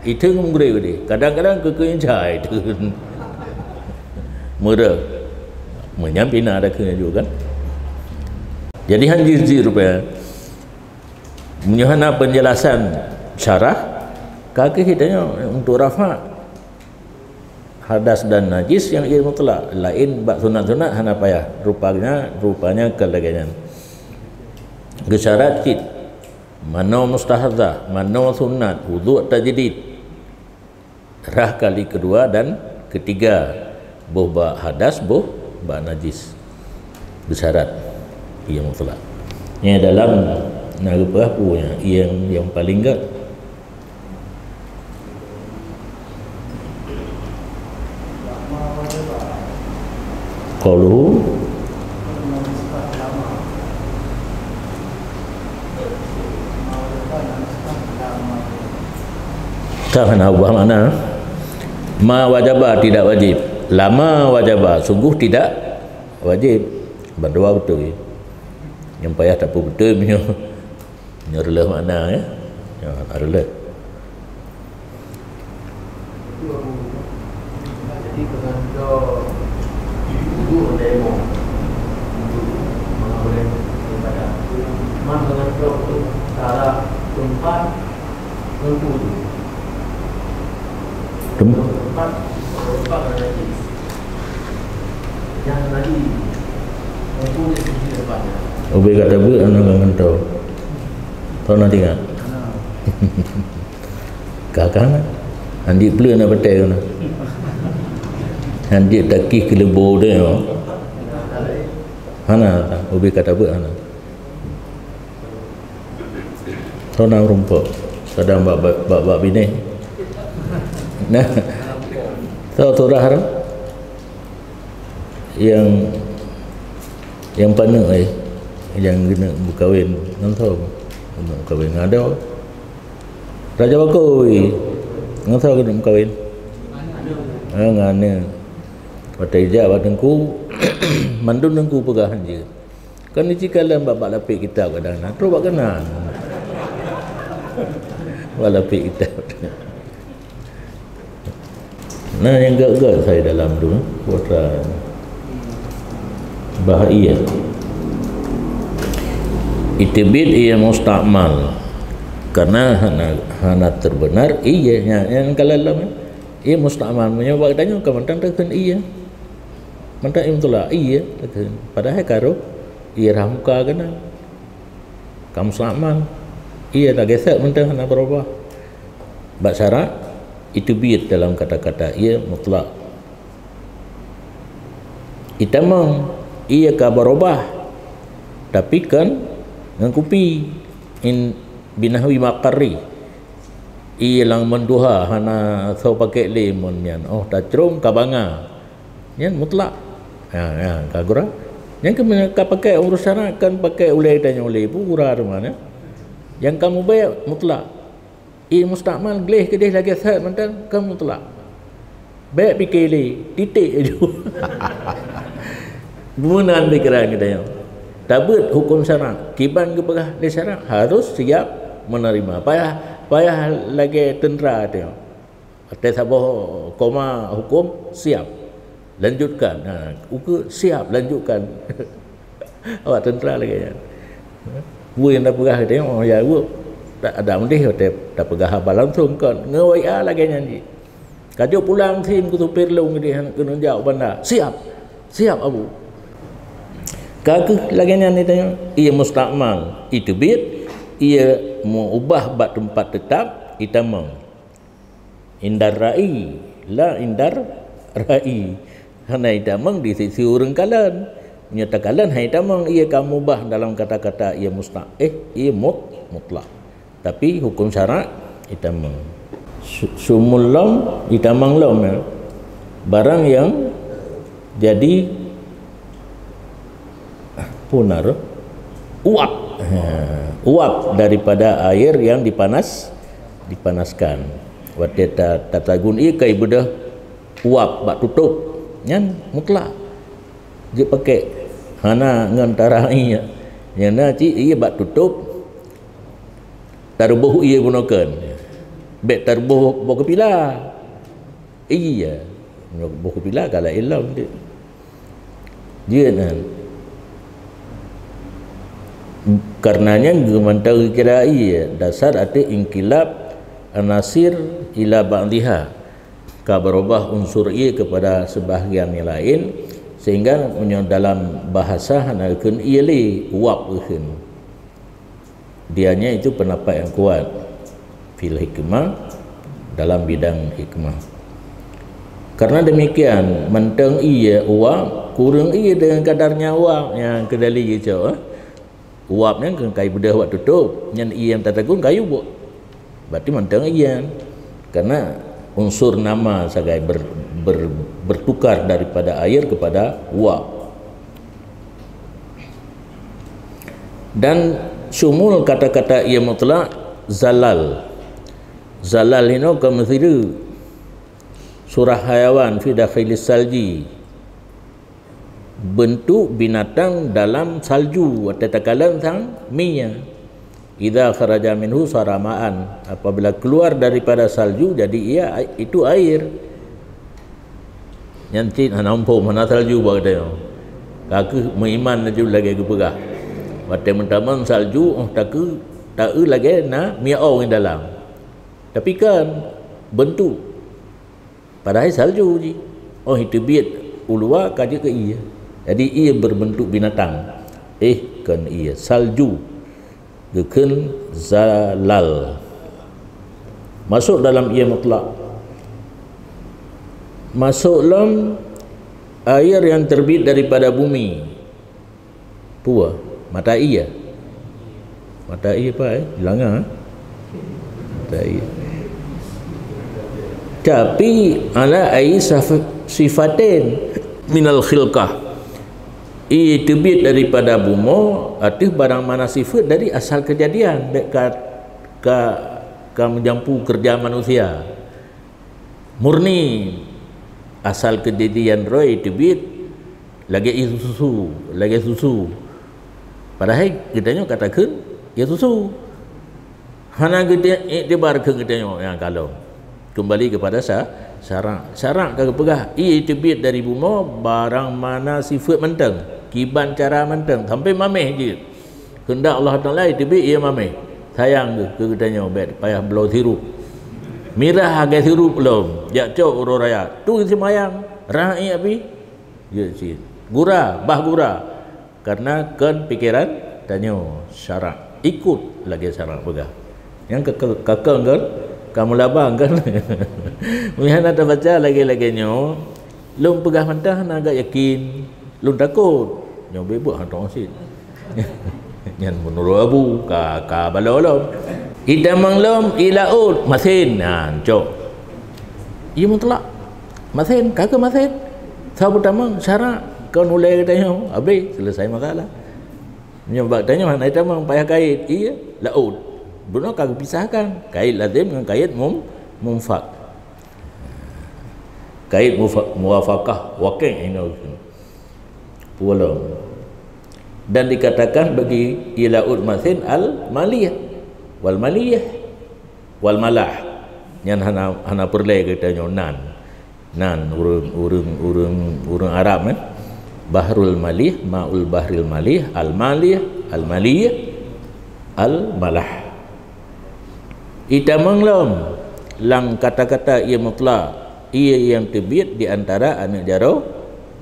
Itu ngon gurée deh. Kadang-kadang keu-keu inca itu. Meureue. Meunyan pina ada keu juga kan. Jadi han jijir rupanya. Meunyoe hana penjelasan syarah, ka keuh tanyoe untuk rafa' hadas dan najis nyang ie mutlak, laén bak sunat-sunat hana payah. Rupanya, rupanya ka lagée nyan. Geusyarat cit, manoe mustahadhah, manoe sunat, wudhu tajdid. Rah kali keudua dan keutiga, boh bak hadas, boh bak najis. Beusyarat ie mutlak. Nyan dalam na geupeugah peue nyan, ie nyang, nyang paleng gét. Qauluhu. Ka hana ubah makna. Ma wajaba tidak wajib. Lama wajaba, sungguh tidak wajib. Bandua beutôi. Nyang payah tapeubeutôi meunyoe, nyoe reuloh makna, ya. Ya, reuloh. Jadi, pengantar wudhu dari imam. Untuk mengambil ibadah. Cuma pengantar untuk cara tempat untuk Tem- tempat, tempat najis. Yang tadi, untuk di sisi tempatnya. Ubé ka tabeuet hana ngon mantong. Tau na teuingat? Hana. Ka, ka na. Hanjeuet pleuen na batée na. Hanjeuet takih keuleubo deh. Hana, ubé ka tabeuet hana. Tau na rumpok. Kadang bak, bak, bak, bak binéh. Nah. Tau turah tu? Nyang, nyang paneuk, eh, nyang geuneuk meukawen ngon soe? Geuneuk meukawen ngon adoe. Raja bakoi ngon soe geuneuk meukawen? Ah, ngon aneuk. Watée ijak bak teungku, mandum teungku peugah hanjeuet. Kan ici kalon bak, bak lapék kitab kadang na, trok bak keunan. Bak lapék kitab. Nah, nyang gét-gét sai dalam tu, putra bahaya. Iteubiet ie mustakmal. Karena hana, hana teubeunar ie nyang, nyang ka lalom ie mustakmal. Meunyoe bak tanyoe ka mantong takheun ie. Mantong ie mutlak ie takheun. Padahai ka rôh ie rhah muka keunan. Ka mustakmal. Ie lagée sat mantong hana beurubah. Bak syarat, iteubiet dalam kata-kata ie mutlak. Itamong, ie ka beurubah, tapi kon ngon kupi, in binahwi maqarri. Ie lam meuduha hana soe pakék lé mon nyan. Oh, tacrông ka banga. Nyan mutlak. Ha, ha, ka gura. Nyan keuh ka pakék ureuëng syarat, kon pakék ulée tanyoe lé, peue gura teuma nyan. Nyang ka mubée mutlak. Ie mustakmal gleh keudeh lagée sat mantong, kon mutlak. Bék pike lé, titek aju. Meunan pikeran geutanyoe. Tabeuet huköm syarak, kiban geupeugah lé syarak, harus siap menerima. Payah, payah lagée teuntra tanyoe. Watée saboh koma huköm, siap. Lanjutkan. Ha, ukeue siap, lanjutkan. Awak teuntra lagée nyan. Peue nyang tapeugah geutanyoe, oh, ya, uweueb. Tak ada mendeh watèe tapeugah haba langsung kon. Ngon W A lagèe nyan jih. Ka jok pulang sim keu supir lôn geudeh keuneuk jak u banda. Siap. Siap, Abu. Ka keuh lagèe nyan itanyoe, ie mustakmal iteubiet, ie meuubah bak teumpat teutap itamong. Indar ra'i, la indar ra'i. Hana itamong di sisi ureueng kalon. Meunyoe takalon hana itamong, ie ka mubah dalam kata-kata ie musta-, eh, ie mut-, mutlak. Tapi huköm syarak itamong. Su-, sumul lom, itamong lom, ya. Barang yang jadi punar, uap. Ha, uap daripada air yang dipanas, dipanaskan. Watèe ta-, tatagun ie ka ibeudôh uap bak tutôp, nyan mutlak. Jeuet pakèk, hana ngon tara ie. Nyang na cit ie bak tutôp, taruboh ie bunoe kon. Bèk taruboh boh keupila. Iya, boh keupila ka laén lom tu. Jeuet nyan. Kareuna nyan geumantöng kira ie dasar ateueh inqilab anasir ila ba'dhiha, ka beurubah unsur ie keupada seubahgian nyang laén, sehingga meunyoe dalam bahasa hana geukheun ie lé, uap geukheun. Dianya itu pendapat yang kuat fil hikmah, dalam bidang hikmah. Karena demikian, mantong ie uap, kureueng ie dengan kadarnya uap nyang keudali geucok, eh. Uap nyan kan kayu beudôh wak tutôp, nyan ie nyang tatagun kayu buet. Berarti mantong ie nyan. Karena unsur nama sagai ber-, ber-, bertukar daripada air kepada uap. Dan syumul kata-kata ie mutlak zalal. Zalal inoe ka meusireuk. Surah hayawan fi dakhilis salji. Bentuk binatang dalam salju, watèe takalon sang mie. Idza kharaja minhu sara ma'an, apabila keluar daripada salju, jadi ia, itu air. Nyan cit hana muphom, hana salju bak geutanyoe. Ka kheueh meuiman laju lagèe geupeugah. Watèe meutamong salju, oh, takeu, taeu lagèe na mie ong di dalam. Tapi kan bentuk. Padahai salju jih. Oh, iteubiet u luwa ka jeuet keu ie. Jadi, ie berbentuk binatang. Eh, kon ie, salju. Geukheun zalal. Masuk dalam ie mutlak. Masuk lom air yang terbit daripada bumi. Peue? Mata ie. Mata ie apa, eh? Langa, eh? Mata ie. Tapi ala ai saf-, sifatin minal khilqah. Ie teubiet daripada bumoe ateueh barang mana sifat dari asal kejadian, bèk ka, ka, ka meujampu keureuja manusia. Murni asal keudidih nyan roh teubiet lagèe ie susu, lagèe susu. Padahai geutanyoe ka takheun ie susu. Hana geuti-, iktibar keu geutanyoe nyang kalon. Keumbali keupada sa-, syarak. Syarak ka geupeugah, ie teubiet dari bumoe barang mana sifeuet mantong, kiban cara mantong, sampai mamèh jeuet. Keundak Allah Taala teubiet ie mamèh. Sayang geuh keu geutanyoe, bèk payah bloe sirup. Mirah lagèe sirup lom, jak cok uroe raya. Tu seumayang, rhah ié abéh. Jeuet cit. Gura, bah gura. Karena kon pikeran tanyoe, syarak. Ikut lagèe syarak peugah. Nyang ka, ka, ka kon kan? Ka meulabang kan? Meuhana tabaca lagèe-lagèe nyoe, lôn peugah mantong hana agak yakin. Lôn takot. Nyoe beuet-beuet hantom cit. Nyan meunurot Abu, ka, ka balo lom. Itamong lom, ie laôt, masen. Nah, cok. Ie mutlak. Masen, ka keuh masen. Saboh tamong, syarak. Kon ulèe geutanyoe, abéh, selesai masalah. Nyoe bak tanyoe hana itamong, payah kait. Ie laôt. Bunoe ka geupisahkan. Kait lazim ngon kait mum-, mumfak. Kait mufa-, muwafakah, waqi' inoe. Pulang. Dan dikatakan bagi ie laôt masen al-malih, wal-malih, wal-malah. Nyan hana, hana peureulèe geutanyoe nan. Nan ureueng, ureueng, ureueng, ureueng Arab, eh. Bahrul malih, ma'ul bahril malih, al-malih, al-malih, al-malah. Itamong lom lam kata-kata ié mutlak, ié nyang teubiet di antara aneuëk jaroe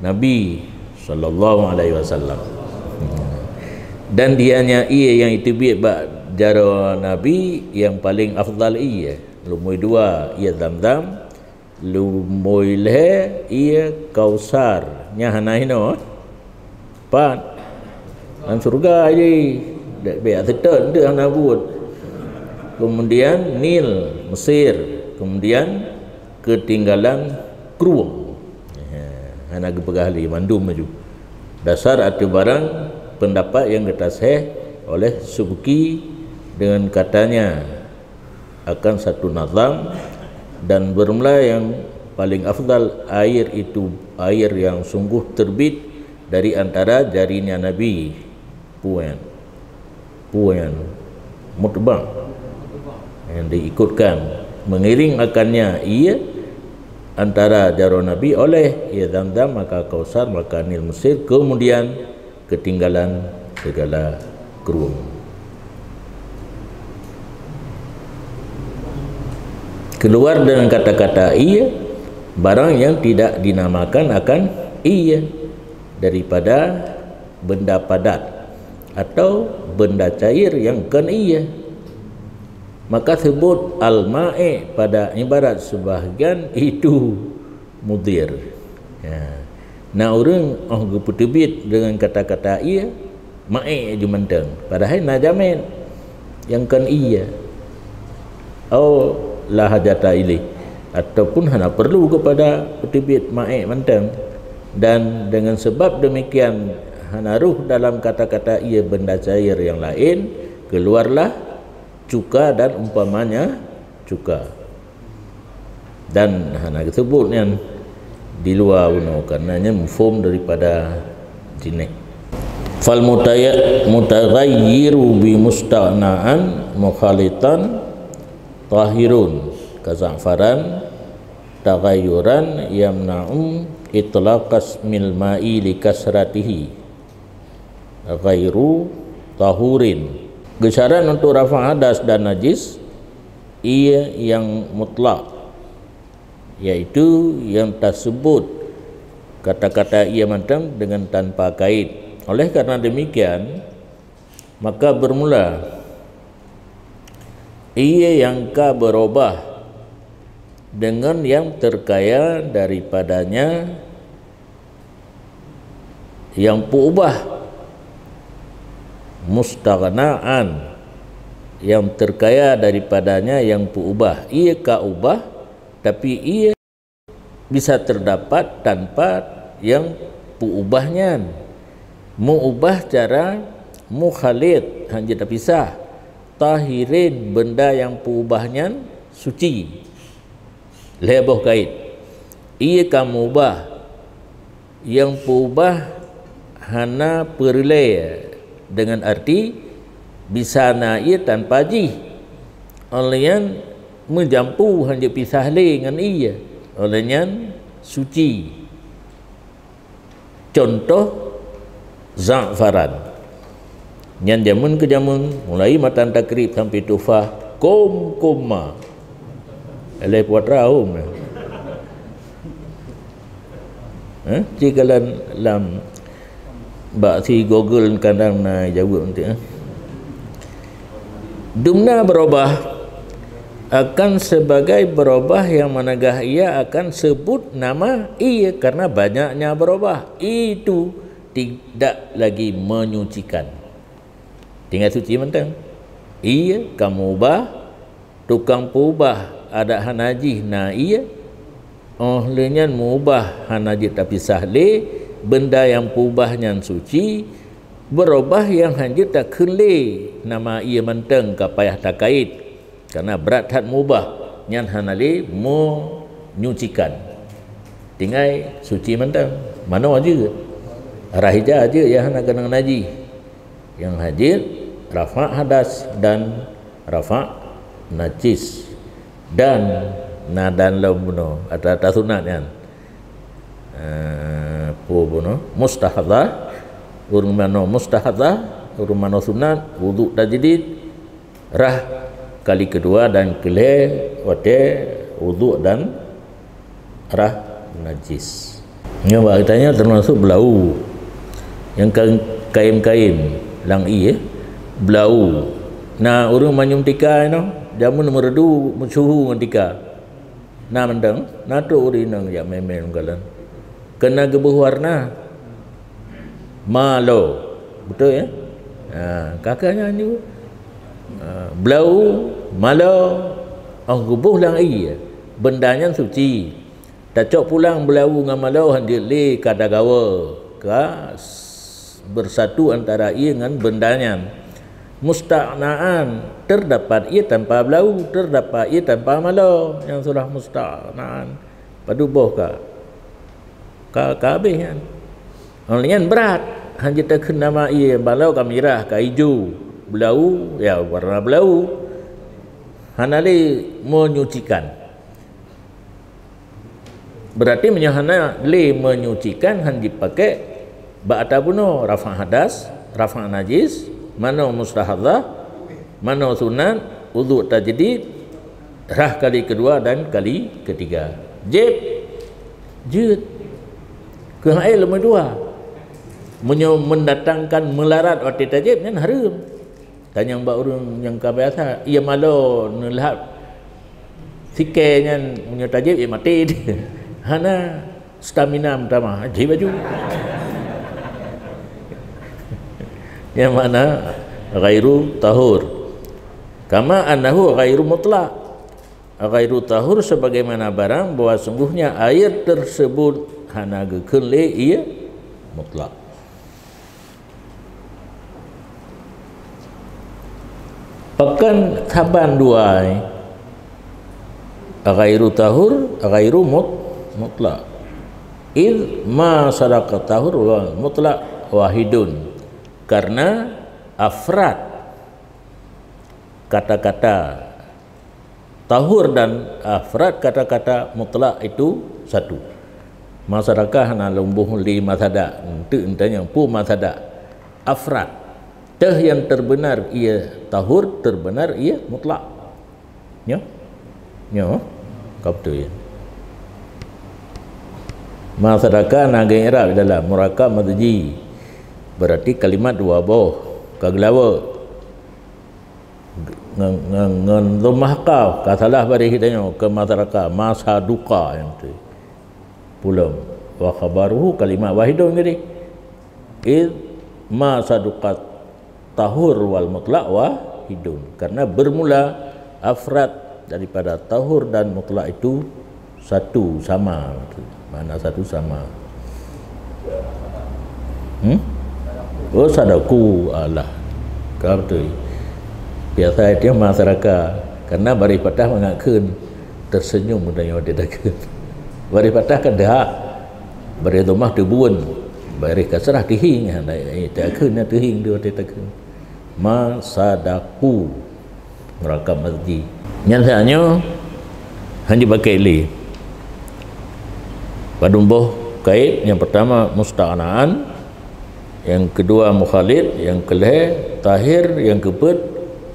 Nabi sallallahu alaihi wasallam. Dan di hanya ié nyang teubiet bak jaroe Nabi nyang paleng afdal ié. Lumboi dua ié Zamzam, lumboi lhée ié Kausar. Nyan hana hinoe. Pat? Lam syurga jih. Dak biasa seutôt tu hana buet. Kemudian Nil, Mesir. Kemudian ketinggalan krueng. Ha, hana geupeugah lé mandum laju. Dasar ateueh barang pendapat nyang geutaseh oleh Subki dengan katanya akan satu nazam, dan bermula yang paling afdal air itu air yang sungguh terbit dari antara jarinya Nabi. Puan. Puan. Mutbang. Yang diikutkan. Mengiring akannya ia antara jaroe Nabi oleh ia Zamzam, maka Kausar, maka Nil Mesir, kemudian ketinggalan segala krueng. Keluar dengan kata-kata ia barang yang tidak dinamakan akan ia daripada benda padat atau benda cair yang kon ia. Maka sebut al-ma'i pada ibarat sebahagian itu mudir. Ya. Na ureuëng óh geupeuteubiet dengan kata-kata ia, ma'i ju mantong. Padahai na jamet nyang kon ia. Au la hajata ilaih, ataupun hana perlu kepada peuteubiet ma'i mantong. Dan dengan sebab demikian hana rôh dalam kata-kata ia benda cair yang lain, keluarlah cuka dan umpamanya cuka. Dan hana geusebut nyan di luwa bunoe, karena nyan mafhum daripada jinéh. Fal mutaya-, mutaghayyiru bi mustaghna'an mukhalitan tahirun kaza'faran taghayyuran yamna'u itlaqasmil ma'i li kasratihi ghairu tahurin. Geusyarat untuk rafa' hadas dan najis, ia yang mutlak, yaitu yang tersebut kata-kata ia mantong dengan tanpa kait. Oleh karena demikian, maka bermula ia yang ka berubah dengan yang terkaya daripadanya yang peuubah, mustaghna'an, yang terkaya daripadanya yang peuubah. Ia ka ubah, tapi ia bisa terdapat tanpa yang peuubah nyan. Meuubah cara mukhalid, hana jeuet tapisah. Tahirin, benda yang peuubah nyan suci. Lhée boh kait. Ia ka meuubah. Nyang peuubah hana peureulée dengan arti bisa na ia tanpa jih. Óh lheueh nyan meujampu hana jeuet pisah lé ngon ia. Óh lheueh nyan suci. Cuntoh, za'faran. Nyan jameun keu jameun, mulai matan Takrib sampai Tuhfah, kôm-kôm ma. Lhée putra hom. Eh, cit kalon lam bak si Google kadang na jaweueb nanti, eh. Dumna berubah akan sebagai berubah yang managah ia akan sebut nama ia karena banyaknya berubah. Itu tidak lagi menyucikan. Tinggai suci mantong. Ia ka meuubah, tukang peuubah adak hana jih na ia. Óh lheueh nyan meuubah hana jeuet tapisah lé, benda nyang peuubah nyan suci, berubah nyang hana jeuet takheun lé nama ia mantong ka payah takait. Karena brat that meuubah, nyan hana lé menyucikan. Tinggai suci mantong, manoe jeuet. Rah ija jeuet nyang hana keunong najih. Nyang hana jeuet rafa' hadas dan rafa' najis. Dan na dan lom bunoe ata-ata sunat nyan. Eh, peue bunoe? Mustahadhah, ureuëng manoe mustahadhah, ureuëng manoe sunat, wudhu tajdid, rah Kali keudua dan keulhèe watèe udhu dan rhah najis. Nyoe bak geutanyoe teumasok beulau. Nyang ka-, kayém-kayém lam ié, beulau. Na ureuëng manyum tika inoe, jameun meuredu meusuhu ngon tika. Na mantong, na trok ureuëng inong jak mé-mé lam galon. Keu na geuboh warna. Malo. Beutôi, ya? Ha, kakak nyan juga. Ha, beulau, malo, oh geuboh lam ié. Benda nyan suci. Tacok pulang beulau ngon malo hana jeuet lé ka tagawa, ka s-, beusatu antara ié ngon benda nyan. Musta'naan, terdapat ié tanpa beulau, terdapat ié tanpa malo, nyang sudah musta'naan. Padub boh ka, ka, ka habéh nyan. Nyan brat, hana jeuet takheun nama ié, malo ka mirah, ka ijo, beulau, ya, warna beulau. Hana lé menyucikan. Berarti meunyoe hana lé menyucikan, hana jipakék bak ata bunoe, rafa' hadas, rafa' najis, manoe mustahadzah, manoe sunat, udhu tajdid, rhah kali keudua dan kali keutiga. Jép, jeuet. Keuh aé leumé dua. Meunyoe mendatangkan meularat watée tajép, nyan hareuem. Tanyong bak ureuëng nyang ka biasa, ié malo neulhab sikée nyan, meunyoe tajép, ié maté. Hana stamina meutamah, jép laju. Nyang makna ghairu tahur. Kama annahu ghairu mutlak. Ghairu tahur sebagaimana barang bahwa sungguhnya air tersebut hana geukheun lé ié mutlak. Pakon saban dua ai, ghairu tahur, ghairu mut-, mutlak. Id ma sadaqa tahur wal mutlak wahidun. Karena afrad kata-kata tahur dan afrad kata-kata mutlak itu satu. Ma sadaqa hana lom boh lé ma sadak, enteuk entanyong peue ma sadak. Afrad. Teuh nyang terbenar ié tahur, terbenar ié mutlak. Nyoe? Nyoe? Ka beutôi. Ma sadaqa na geui'rab dalam murakab madji. Berarti kalimat dua boh. Ka geulawa. Ngon, ngon, ngon dhammah qaf, ka salah baréh geutanyoe, keu ma sadaqa, ma saduqa nyang tu. Pulom. Wa khabaruhu kalimat wahidun geude. Id ma saduqat tahur wal mutlak wahidun. Karena bermula afrad daripada tahur dan mutlak itu satu sama, makna satu sama. Hmm? Oh, sadaku Allah. Ka beutôi. Biasa itu ma sadaqa. Karena baréh patah mangat kheun. Tersenyum geutanyoe watée takheun. Baréh patah kan deuhak. Baréh dhammah teubueun. Baréh kasrah teuhieng. Ha, takheun na teuhieng tu watée takheun. Ma sadaku. Murakab madji. Nyan saat nyoe hana jipakék lé. Padum boh kait, nyang pertama musta'naan, nyang keudua mukhalid, nyang keulhée tahir, nyang keupeuet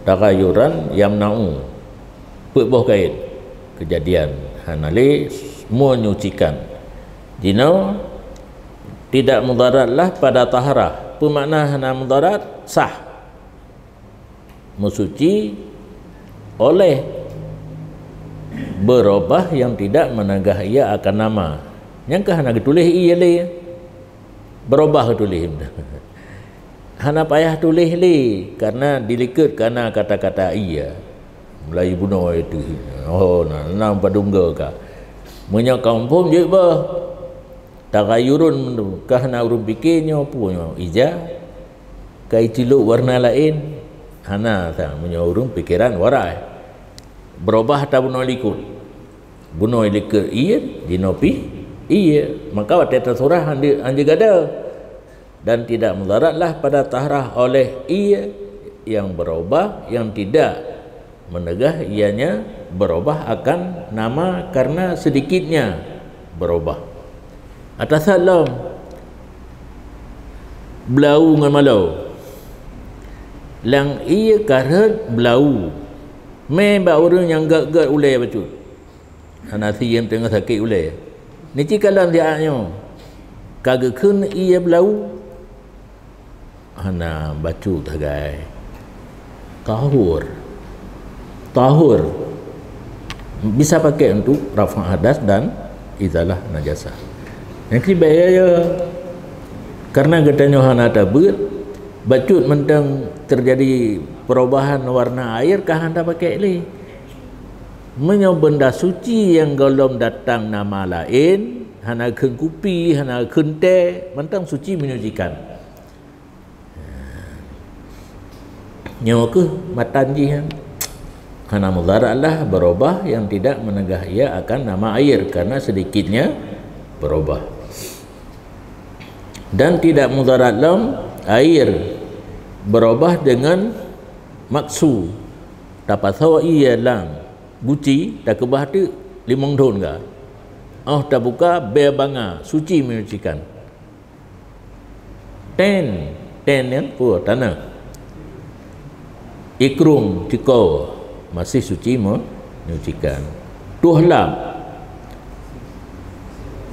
taghayuran yamna'u. Peuet boh kait keujadian hana lé menyucikan. Jinoe tidak mudarat lah pada taharah. Peue makna hana mudarat? Sah. Meusuci oleh beurobah nyang tidak meunagah ia akan nama. Nyang ka hana geutuléh ié lé. Beurobah geutuléh. Hana payah tuléh lé, karena dilikot kana kata-kata ié. Mulai bunoe itu. Oh, na, na padum goe ka. Meunyoe ka muphom jeuet bah. Taghayurun, ka hana ureuëng pike nyoe peue nyoe, ija, ka icilok warna laén, hana, ta, meunyoe ureuëng pikeran warai. Beurobah ata bunoe likot. Bunoe likot ié, jinoe pih ié. Maka watée tasurah hana, hana gada. Dan tidak mudaratlah pada taharah oleh ié yang berubah, yang tidak meunagah ianya berubah akan nama karena sedikitnya berubah. Atasan lom, blau ngon malau. Lam ié ka rhot blau. Mé bak ureuëng nyang gét-gét ulée bacut. Hana siem teungoh sakét ulée. Niti kalon siat nyoe. Ka geukheun ié beulau. Hana bacut sagai. Tahur. Tahur. Bisa pakai untuk rafa' hadas dan izalah najasah. Nyang keu bèk ya, ya. Karena geutanyoe hana tabeuet, bacut mantong terjadi perubahan warna air ka hana pakai lé. Meunyoe benda suci nyang gohlom datang nama laén, hana kheun kupi, hana kheun tée, mantong suci menyucikan. Nyoe keuh matan jih nyan. Hana mudarat lah berubah yang tidak menegah ia akan nama air karena sedikitnya berubah. Dan tidak mudarat lom air berubah dengan maksu. Tapasoe ié lam guci, takeubah teuk limong thon ga. Óh tabuka, bèe banga, suci menyucikan. Ten, ten nyan peue? Tanah. Ikrung, cikoe, masih suci menyucikan. Tuhlab.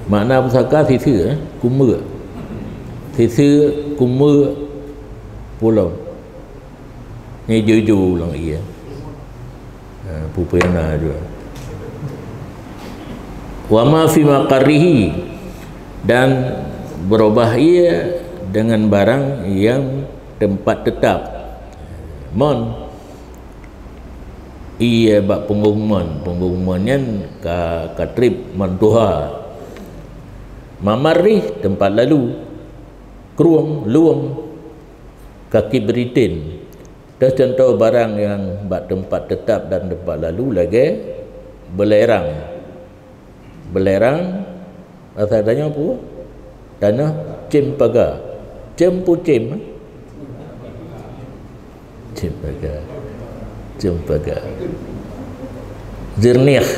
Makna pusaka siseue, eh? Kumeuk. Siseue, kumeuk, pulom. Nyan ijo-ijo lam ié. Ha, pupuyana juga. Wa ma fi maqarrihi, dan berubah ia dengan barang yang tempat tetap. Mon, ia bak punggung mon, punggung mon nyan ka, ka trép mon tuha. Mamarrih, tempat lalu. Krueng, lueng, ka kibritin. Teuh contoh barang nyang bak teumpat teutap dan teumpat lalu lagée beulerang. Beulerang, asai tanyoe peue? Tanoh ceumpaga. Ceumpue ceumpaga. Ceumpaga. Zirnih.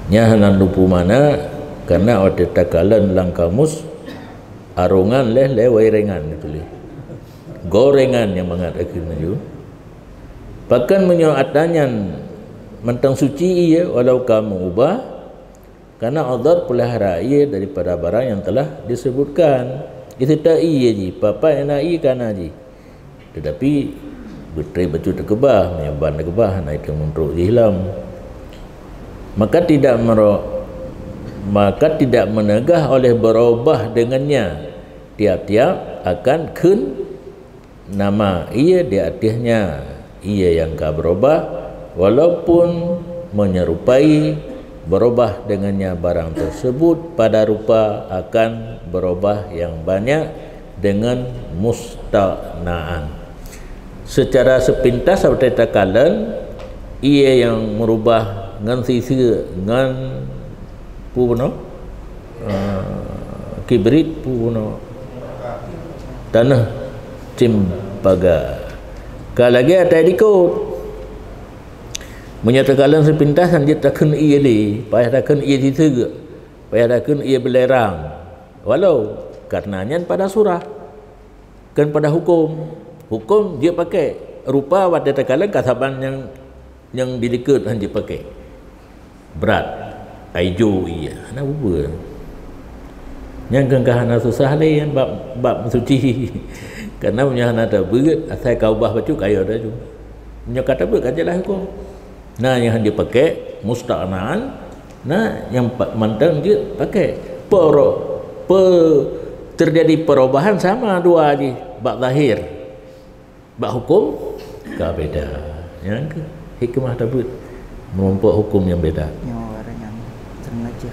Nyan hana luput makna, karena watée takalon lam kamus, arongan lé, lé wairengan dituléh. Gorengan nyang mangat akhé laju. Pakon meunyoe atra nyan mantong suci ié walau ka meuubah, karena Allah peulihara ié daripada barang yang telah disebutkan. Iseutôt ié jih, papan na ié kana jih. Tetapi beutrép bacut teukeubah, meunyoe ban teukeubah, na itu muntrok jih lom. Maka tidak mero-, maka tidak menegah oleh berubah dengannya. Tiap-tiap akan kheun nama ié di ateueh nyan, ié nyang ka berubah, walaupun menyerupai, berubah dengannya barang tersebut pada rupa akan berubah yang banyak dengan musta'naan. Secara sepintas, watée takalon, ié nyang meurubah ngon siseue, ngon peue bunoe, ah, kibrit, peue bunoe, tanoh ceumpaga. Ka lagée atai likot. Meunyoe takalon sepintas, hanjeuet takheun ié lé, payah takheun ié siseue, payah takheun ié beulerang. Walau, karena nyan pada surah, kon pada huköm. Huköm jeuet pakai. Rupa watée takalon ka saban nyang, nyang di likot han jeuet pakai. Brat, aijo ié, hana bubuet. Nyang keu ka hana susah lé nyan bab, bab suci. Karena meunyoe hana tabeuet, asai ka ubah bacut ka yo laju. Meunyoe ka tabeuet ka jeulaih huköm. Na nyang han jeuet pakai, musta'naan, na nyang pa-, mantong jeuet pakai. Pero-, pe-, terjadi perubahan sama dua jih bak zahir. Bak huköm ka beda. Nyan keuh hikmah tabeuet meurumpok huköm nyang beda. Nyoe orang yang sengaja.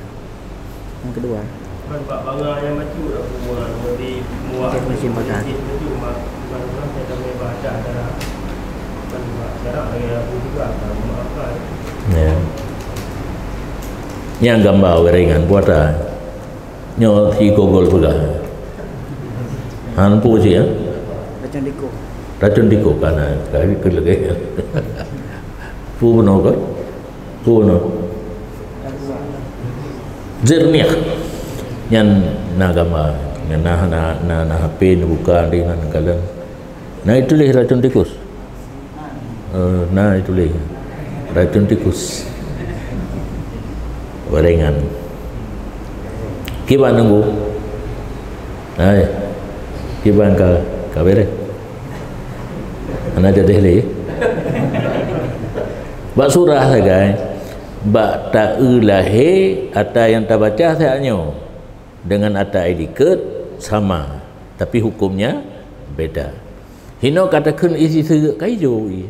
Yang kedua. Kan bak banga nyang bacut aku mua, mau di mua. Cek mesin bakar. Cek bacut, mak, bukan orang saya tak boleh baca cara. Kan bak cara lagi aku juga, tak maafkan. Ya. Nyang gamba ureuëng nyan buatan. Nyoe si Gogol peugah. Han peue cit, ya? Racun tikus. Racun tikus, kana, kali keu lagée. Peue bunoe ka? Peue bunoe? Zirnih. Nyan na gamba, nyan na, na, na, na H P, na buka di nan kalon. Na ituléh racun tikus. Eh, na ituléh. Racun tikus. Gorengan. Kiban nunggu. Hai. Kiban ka, ka beres. Hana jadi lé. Bak surah sagai. Bak taeu lahé ata nyang tabaca saat nyoe dengan ata ilikot sama, tapi hukumnya beda. Hino kata kheun isi seugeuk kaijo i.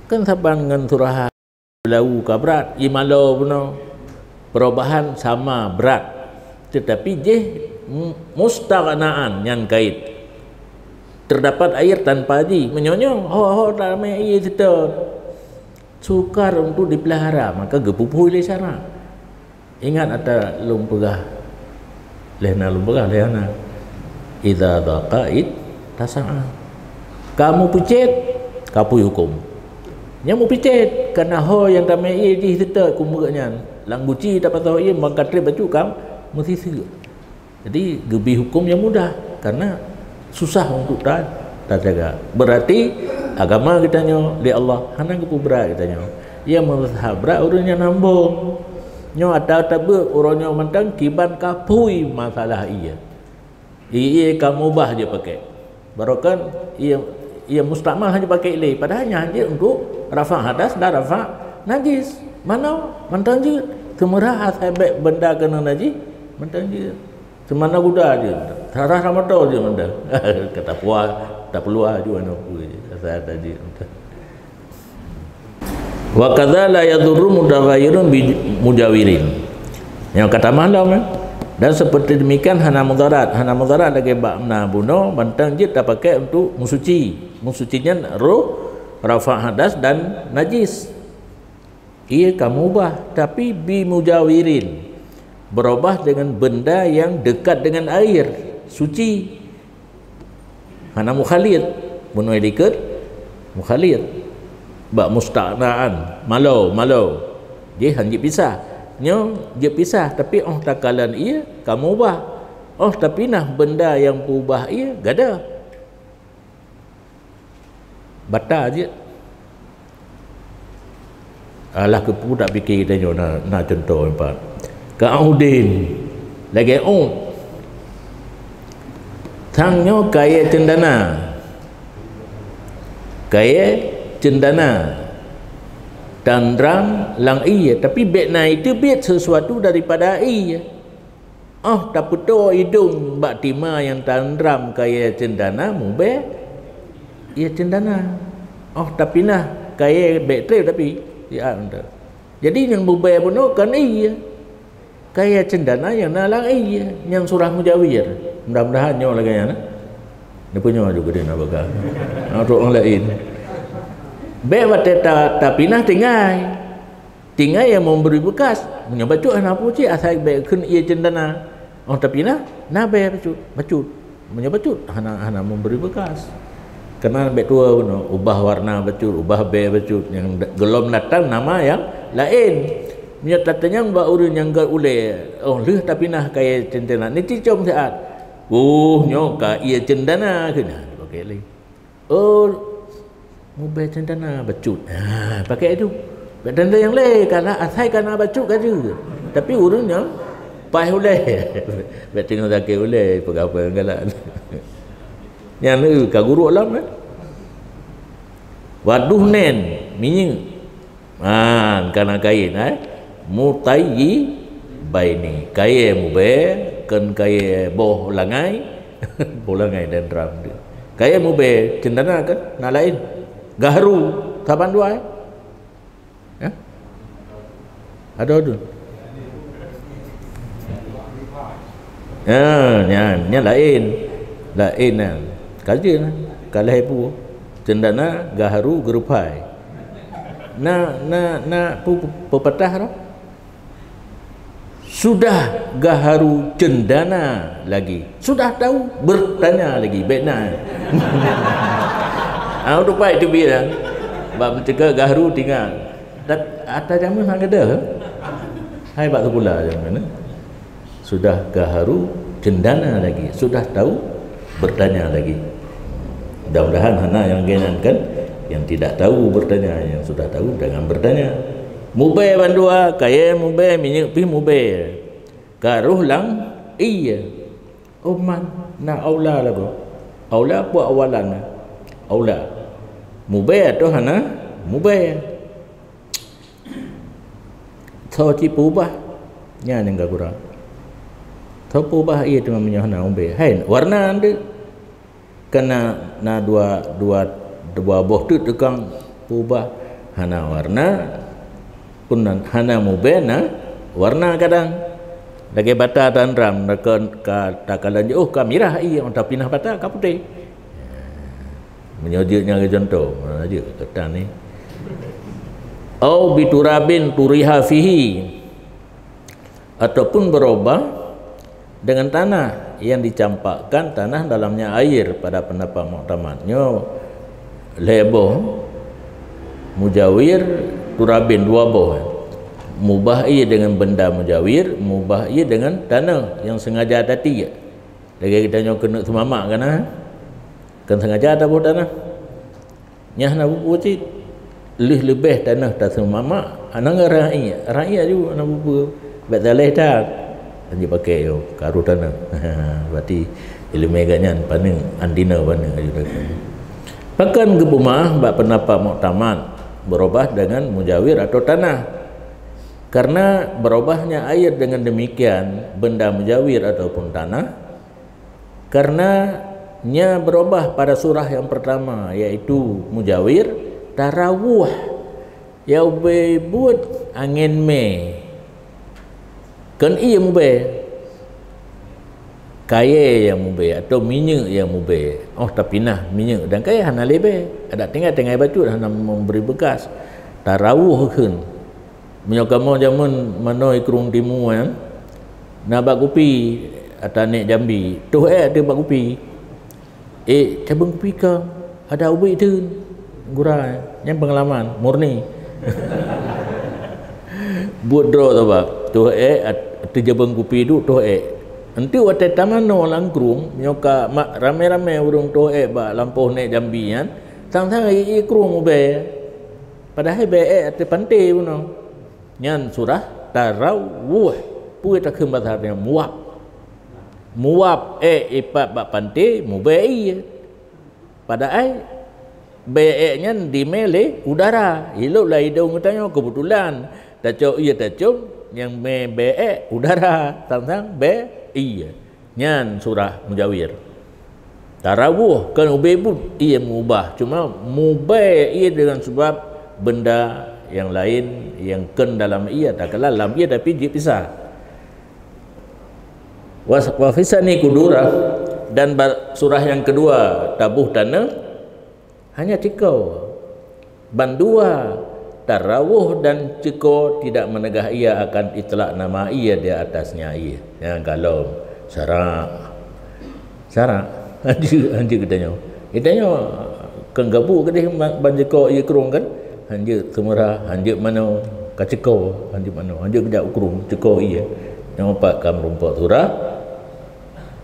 Kan saban ngon surah Lau ka brat, imalo bunoe. Perubahan sama brat, tetapi jih mu-, mustaghnaan nyan kait. Terdapat air tanpa ji, meunyoe nyoe ho-ho ramé ie seutôt. Sukar untuk dipelihara, maka geupupui lé syarak. Ingat ata lôn peugah lheuh na lôn peugah lheuh na. Idza daqa ittasa'a. Ka meupeucet, ka pui huköm. Nyan meupeucet, kana ho nyang tamé ie jih seutôt keumeureuek nyan. Lam guci tapasoe ie, ban ka trép bacut ka meusiseuk. Jadi, geubri huköm nyang mudah, karena susah untuk ta-, tajaga. Berarti, agama geutanyoe lé Allah hana geupeubrat geutanyoe. Nyang meusabra ureuëng nyang hambong. Nyoe ata-ata beuet uroe nyoe mantong kiban ka pui masalah ie. Ie ka mubah jeuet pakèk. Barokan ie, ie mustakmal hana jeuet pakèk lé, padahai nyan jeuet untuk rafa' hadas dan rafa' najis. Manoe mantong jeuet. Seumeurah asai bèk benda keuneuk najis mantong jeuet. Seumana guda jeuet, sarah moto jeuet mantong. Ka tapeuluah, tapeuluah aju aneuk peue jeuet, asai ata jeuet mantong. Wa kadza la yadhurru mutaghayyirun bi mujawirin. Nyang ka tamah lom, eh. Dan seperti demikian hana mudarat. Hana mudarat lagèe bak na bunoe, mantong jeuet tapakèk untuk meusuci. Meusuci nyan roh, rafa' hadas dan najis. Ie ka mubah, tapi bi mujawirin, berubah dengan benda yang dekat dengan air suci. Hana mukhalid, bunoe likot mukhalid. Bak musta'naan, malo, malo. Jih han jeuet pisah. Nyoe jeuet pisah, tapi óh takalon ie ka mubah. Óh tapinah benda nyang peubah ie gadôh. Bata jeuet. Alah keupeue tapike geutanyoe na, na cuntoh empat. Ka'udin, lagèe ôt. Sang nyoe kayèe cendana. Kayèe cendana. Tanram lam ie, tapi bèk na iteubiet sesuatu daripada ie. Óh tapeutoe idong bak tima nyang tanram kayèe cendana mubèe ie cendana. Óh tapinah kayèe bèk trép tapi siat mantong. Jadi nyang mubèe bunoe kon ie. Kayèe cendana nyang na lam ie, nyang surah mujawir. Mudah-mudahan nyoe lagèe nyan, eh. Neupeunyok ju geude na beuka. Untuk orang lain. Bèk watèe ta-, tapinah tinggai. Tinggai nyang memberi bekas. Meunyoe bacut hana peue cit, asai bèk kheun ie cendana. Óh tapinah, na bèe bacut, bacut. Meunyoe bacut, hana, hana memberi bekas. Keunan bèk tuwoe bunoe, ubah warna bacut, ubah bèe bacut. Nyang da-, geulom datang nama nyang laén. Meunyoe tatanyong bak ureuëng nyang gét ulèe, óh lheueh tapinah kayèe cendana, neucicom siat. Oh, nyoe ka ie cendana keunan dipakèk lé. Oh, mubèe cendana bacut. Ha, pakèk aju. Bèk tanda nyang lé, kana asai kana bacut ka jeuet. Tapi ureuëng nyan paih ulèe. Bèk teungoh sakét ulèe, peugah apa nyang galak. Nyan, eh, ka gurok lom, eh. Waduh nèn, minyeuk. Ah, kana kayèe, eh. Mutayyibaini. Kayèe mubèe, kon kayèe boh langai. Boh langai dan ram tu. Kayèe mubèe, cendana kan? Na laén. Gahru, saban dua, eh. Ya? Ada tu. Ha, nyan, nyan laén. Laén nyan. Ka jeuet lah. Ka lhèe bu. Cendana, gahru, geurupai. Na, na, na pu-, pu-, pepatah dah. Sudah gahru cendana lagi. Sudah tahu, bertanya lagi. Bèk na. Ah, untuk pai tu biar. Bak mencegah gahru tinggal. Dat-, ata jameun hang gadôh. Hai bak seukula jameun, eh. Sudah gahru cendana lagi, sudah tahu bertanya lagi. Mudah-mudahan hana nyang geunan kan, yang tidak tahu bertanya, yang sudah tahu jangan bertanya. Mubèe bandua, kayèe mubèe, minyeuk pih mubèe. Ka roh lam ie. Oh man, na aula lagoe. Aula peue awalan na? Aula. Mubèe atau hana mubèe? Tho cit peubah. Nyan nyang ka kurang. Tho peubah ie teuma meunyoe hana mubèe. Hai, warna ndeuk. Kana na dua, dua, dua boh teuk tukang peubah, hana warna, pun nan, hana mubèe na warna kadang. Lagèe bata tanram, ka, ka takalon jiôh ka mirah ie, tapi na bata ka putéh. Meunyoe jeuet nyan keu contoh, ha, jeuet keu tan ni. Au biturabin turiha fihi, ataupun berubah dengan tanah yang dicampakkan tanah dalamnya air pada pendapat muktamad. Nyoe lhèe boh mujawir turabin dua boh. Mubah ie dengan benda mujawir, mubah ie dengan tanah yang sengaja tatiek. Lagèe geutanyoe keuneuk seumamak kana, kan sengaja taboh tanah. Nyan hana peue-peue cit. Lheueh leubeh tanah taseumamak, hana ngon rakyat. Rakyat ju hana peue-peue. Bèk saleh that. Hana jipaké yoh, karu tanah. Berarti ileumèe geuh nyan paneuk, andina paneuk aju takheun. Pakon geupeumeu'ah bak pendapat muktamad berubah dengan mujawir atau tanah? Karena berubahnya air dengan demikian, benda mujawir ataupun tanah, karena nya berubah pada surah yang pertama, yaitu mujawir, tarawuh, nyang ubé buet angén mè. Kon ie mubèe. Kayèe nyang mubèe atau minyeuk nyang mubèe. Oh, tapinah minyeuk dan kayèe hana lé bèe. Adak tinggai-tinggai bacut hana memberi bekas. Tarawuh kheun. Meunyoe kamoe jameun manoe i krueng timu nyan, na bak kupi ata nèk Jambi, toh èk ateueh bak kupi. Eh, cabeueng kupi ka, ada ubit teun. Gura, nyan pengalaman murni. Buet droe sabab toh èk at-, ateueh cabeueng kupi duek toh èk. Enteuk watèe tamanoe lam krueng, meunyoe ka ma-, ramè-ramè ureueng toh èk bak lampôh nèk Jambi nyan, sang-sang ie-ie krueng ubé. Padahai bèe èk ateueh panté bunoe. Nyan surah tarawuh. Peue takheun basa Arab nyan? Muwab. Muwab èk ipat bak panté, mubèe ie. Padahai bèe èk nyan dimè lé udara. Ilop lam idông geutanyoe, keubeutulan tacok ie tacôm, nyang mè bèe èk udara, sang-sang bèe ie. Nyan surah mujawir. Tarawuh kon ubé buet ie mubah, cuma mubèe ie deungon sabab benda nyang laén nyang kon dalam ie, takalon lam ie tapi jeuet pisah. Was-, wa fis sani kudura, dan ba-, surah nyang keudua taboh taneuh, hanya ceuko. Bandua tarawuh dan ceuko tidak menegah ia akan itlak nama ia di atasnya ie. Nyang kalon syarak. Syarak. Hanjeuet, hanjeuet geutanyoe. Geutanyoe kon gabu keudeh ban, ban ceuko ie krueng kan? Hanjeuet seumura, hanjeuet manoe ka ceuko, hanjeuet manoe, hanjeuet geujak u krueng, ceuko ie. Nyang pat ka meurumpok surah.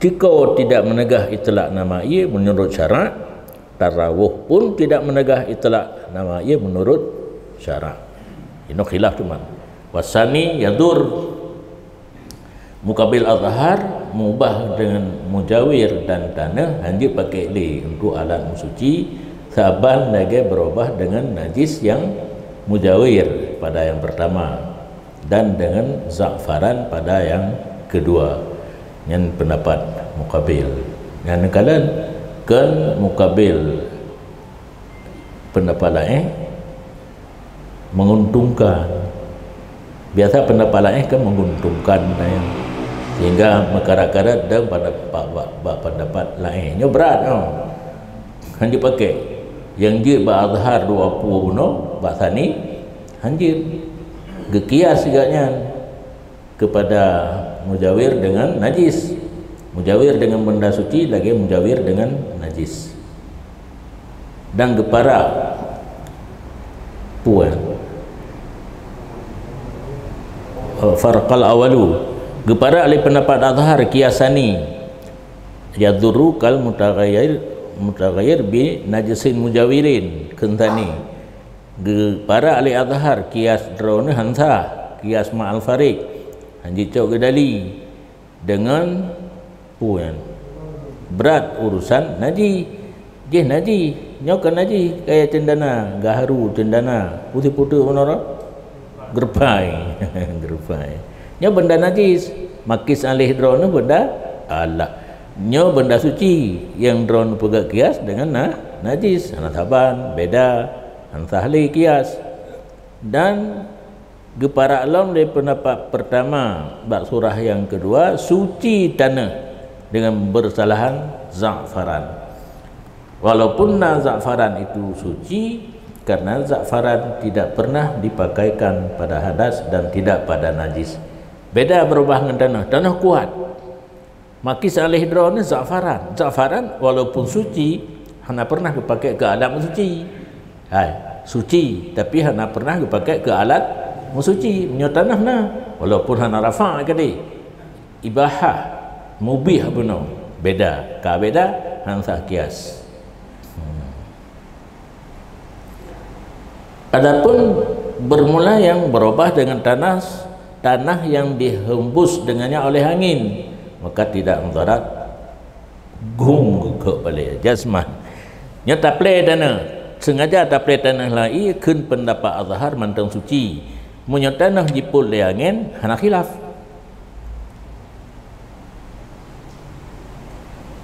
Ceuko tidak menegah itlak nama ie menurut syarak. Tarawuh pun tidak menegah itlak nama ia menurut syarak. Inoe khilaf teuma. Wasani yadur, mukabil azhar, mubah dengan mujawir dan taneuh, hanjeuet pakai lé untuk alat meusuci, saban lagèe berubah dengan najis yang mujawir pada yang pertama. Dan dengan za'faran pada yang kedua. Nyan pendapat mukabil. Nyan neukalon kon mukabil pendapat laén menguntungkan. Biasa pendapat laén kan menguntungkan, sehingga meukarat-karat dan pada bak, bak, bak pendapat laén. Nyoe brat nyoe. Hanjeuet pakai. Nyang jeuet bak azhar dua puluh bunoe, bak sani hanjeuet. Geukias sigat nyan kepada mujawir dengan najis. Mujawir dengan benda suci lagèe mujawir dengan najis. Dan geuparak puan. Eh, farqal awalu. Geuparak lé pendapat azhar kiasani. Yadurru kal mutaghayyir, mutaghayyir bi najisin mujawirin, kheun sani. Geuparak lé Azhar, kias droeneuh han sah, kias ma'al fariq, han jicok geudali deungon peue nyan, brat urusan najih. Jih najih, nyoe kan najih, kaya cendana, gaharu cendana, putih-putih meunurot, geurupai, geurupai. Nyoe benda najis, makis aléh droeneuh benda Allah. Nyoe benda suci, nyang droeneuh peugah kias deungon na, najis, hana saban, beda, hana sah lé kias. Dan geuparak lom lé pendapat pertama bak surah nyang keudua, suci tanoh deungon bersalahan za'faran. Walaupun na za'faran itu suci, karena za'faran tidak pernah dipakaikan pada hadas dan tidak pada najis. Beda berubah ngon tanoh. Tanoh kuat. Makis aléh droeneuh za'faran. Za'faran walaupun suci, hana pernah geupakai keu alat meusuci. Hai, suci, tapi hana pernah geupakai keu alat meusuci. Meunyoe tanoh na, walaupun hana rafa' keudeh. Ibahah, mubih bunoe. Beda. Ka beda, han sah kias. Hmm. Adapun bermula yang berubah dengan tanah, tanah yang dihembus dengannya oleh angin, maka tidak mudarat. Gum geukheuk balek, jasman. Nyoe taplé tanoh, sengaja taplé tanoh laén kheun pendapat Azhar mantong suci. Meunyoe tanoh jipôt lé angén, hana khilaf.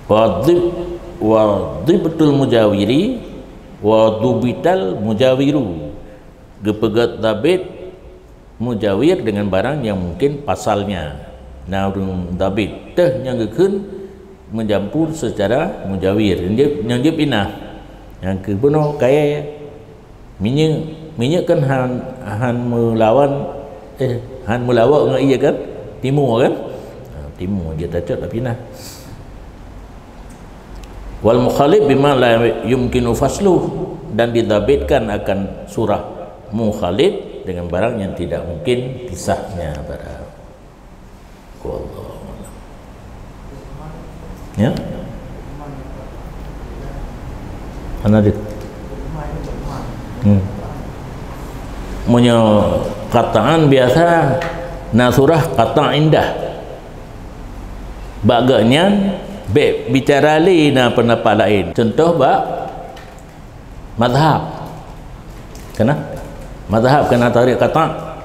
Wadhib-, wadhibtul mujawiri, wadhubital mujawiru. Geupeugét dhabit mujawir dengan barang yang mungkin pasalnya. Na ureuëng dhabit teuh nyang geukheun meujampur secara mujawir. Nyang jeuet, nyang jeuet pinah. Nyang keuh bunoe kayée. Minyeuk, minyeuk kan han, han meulawan, eh, han meulawok ngon ié kan? Timu kan? Ha, timu je tacok tapi nah. Wal mukhalif bima la yumkinu fasluh, dan didabitkan akan surah mukhalif dengan barang yang tidak mungkin pisahnya barang. Wallahu a'lam. Ya? Mana dia? Hmm. Meunyoe qata'an biasa na surah qata' indah. Bak geuh nyan bék bicara lé na pendapat laén. Contoh bak mazhab. Kena? Mazhab kena tarik qata'.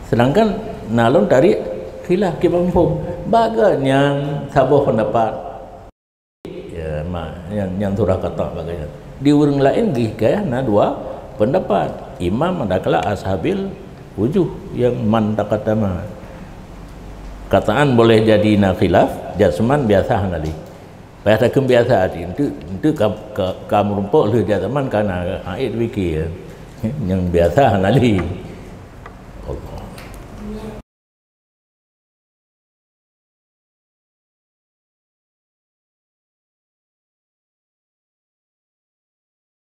Sedangkan na lôn tarik khilaf kiban mafhum. Bak geuh nyan saboh pendapat. Ya, ma, nyang, nyang surah qata' bak geuh nyan. Di ureuëng laén geuh kayah na dua pendapat. Imam adakala ashabil wujuh yang man taqaddama. Qata'an boleh jadi na khilaf, jasman biasa hana lé. Payah takheun biasa, enteuk, enteuk ka, ka, ka meurumpok lheueh jasman ka na, ha, ék pike. Nyang biasa hana lé.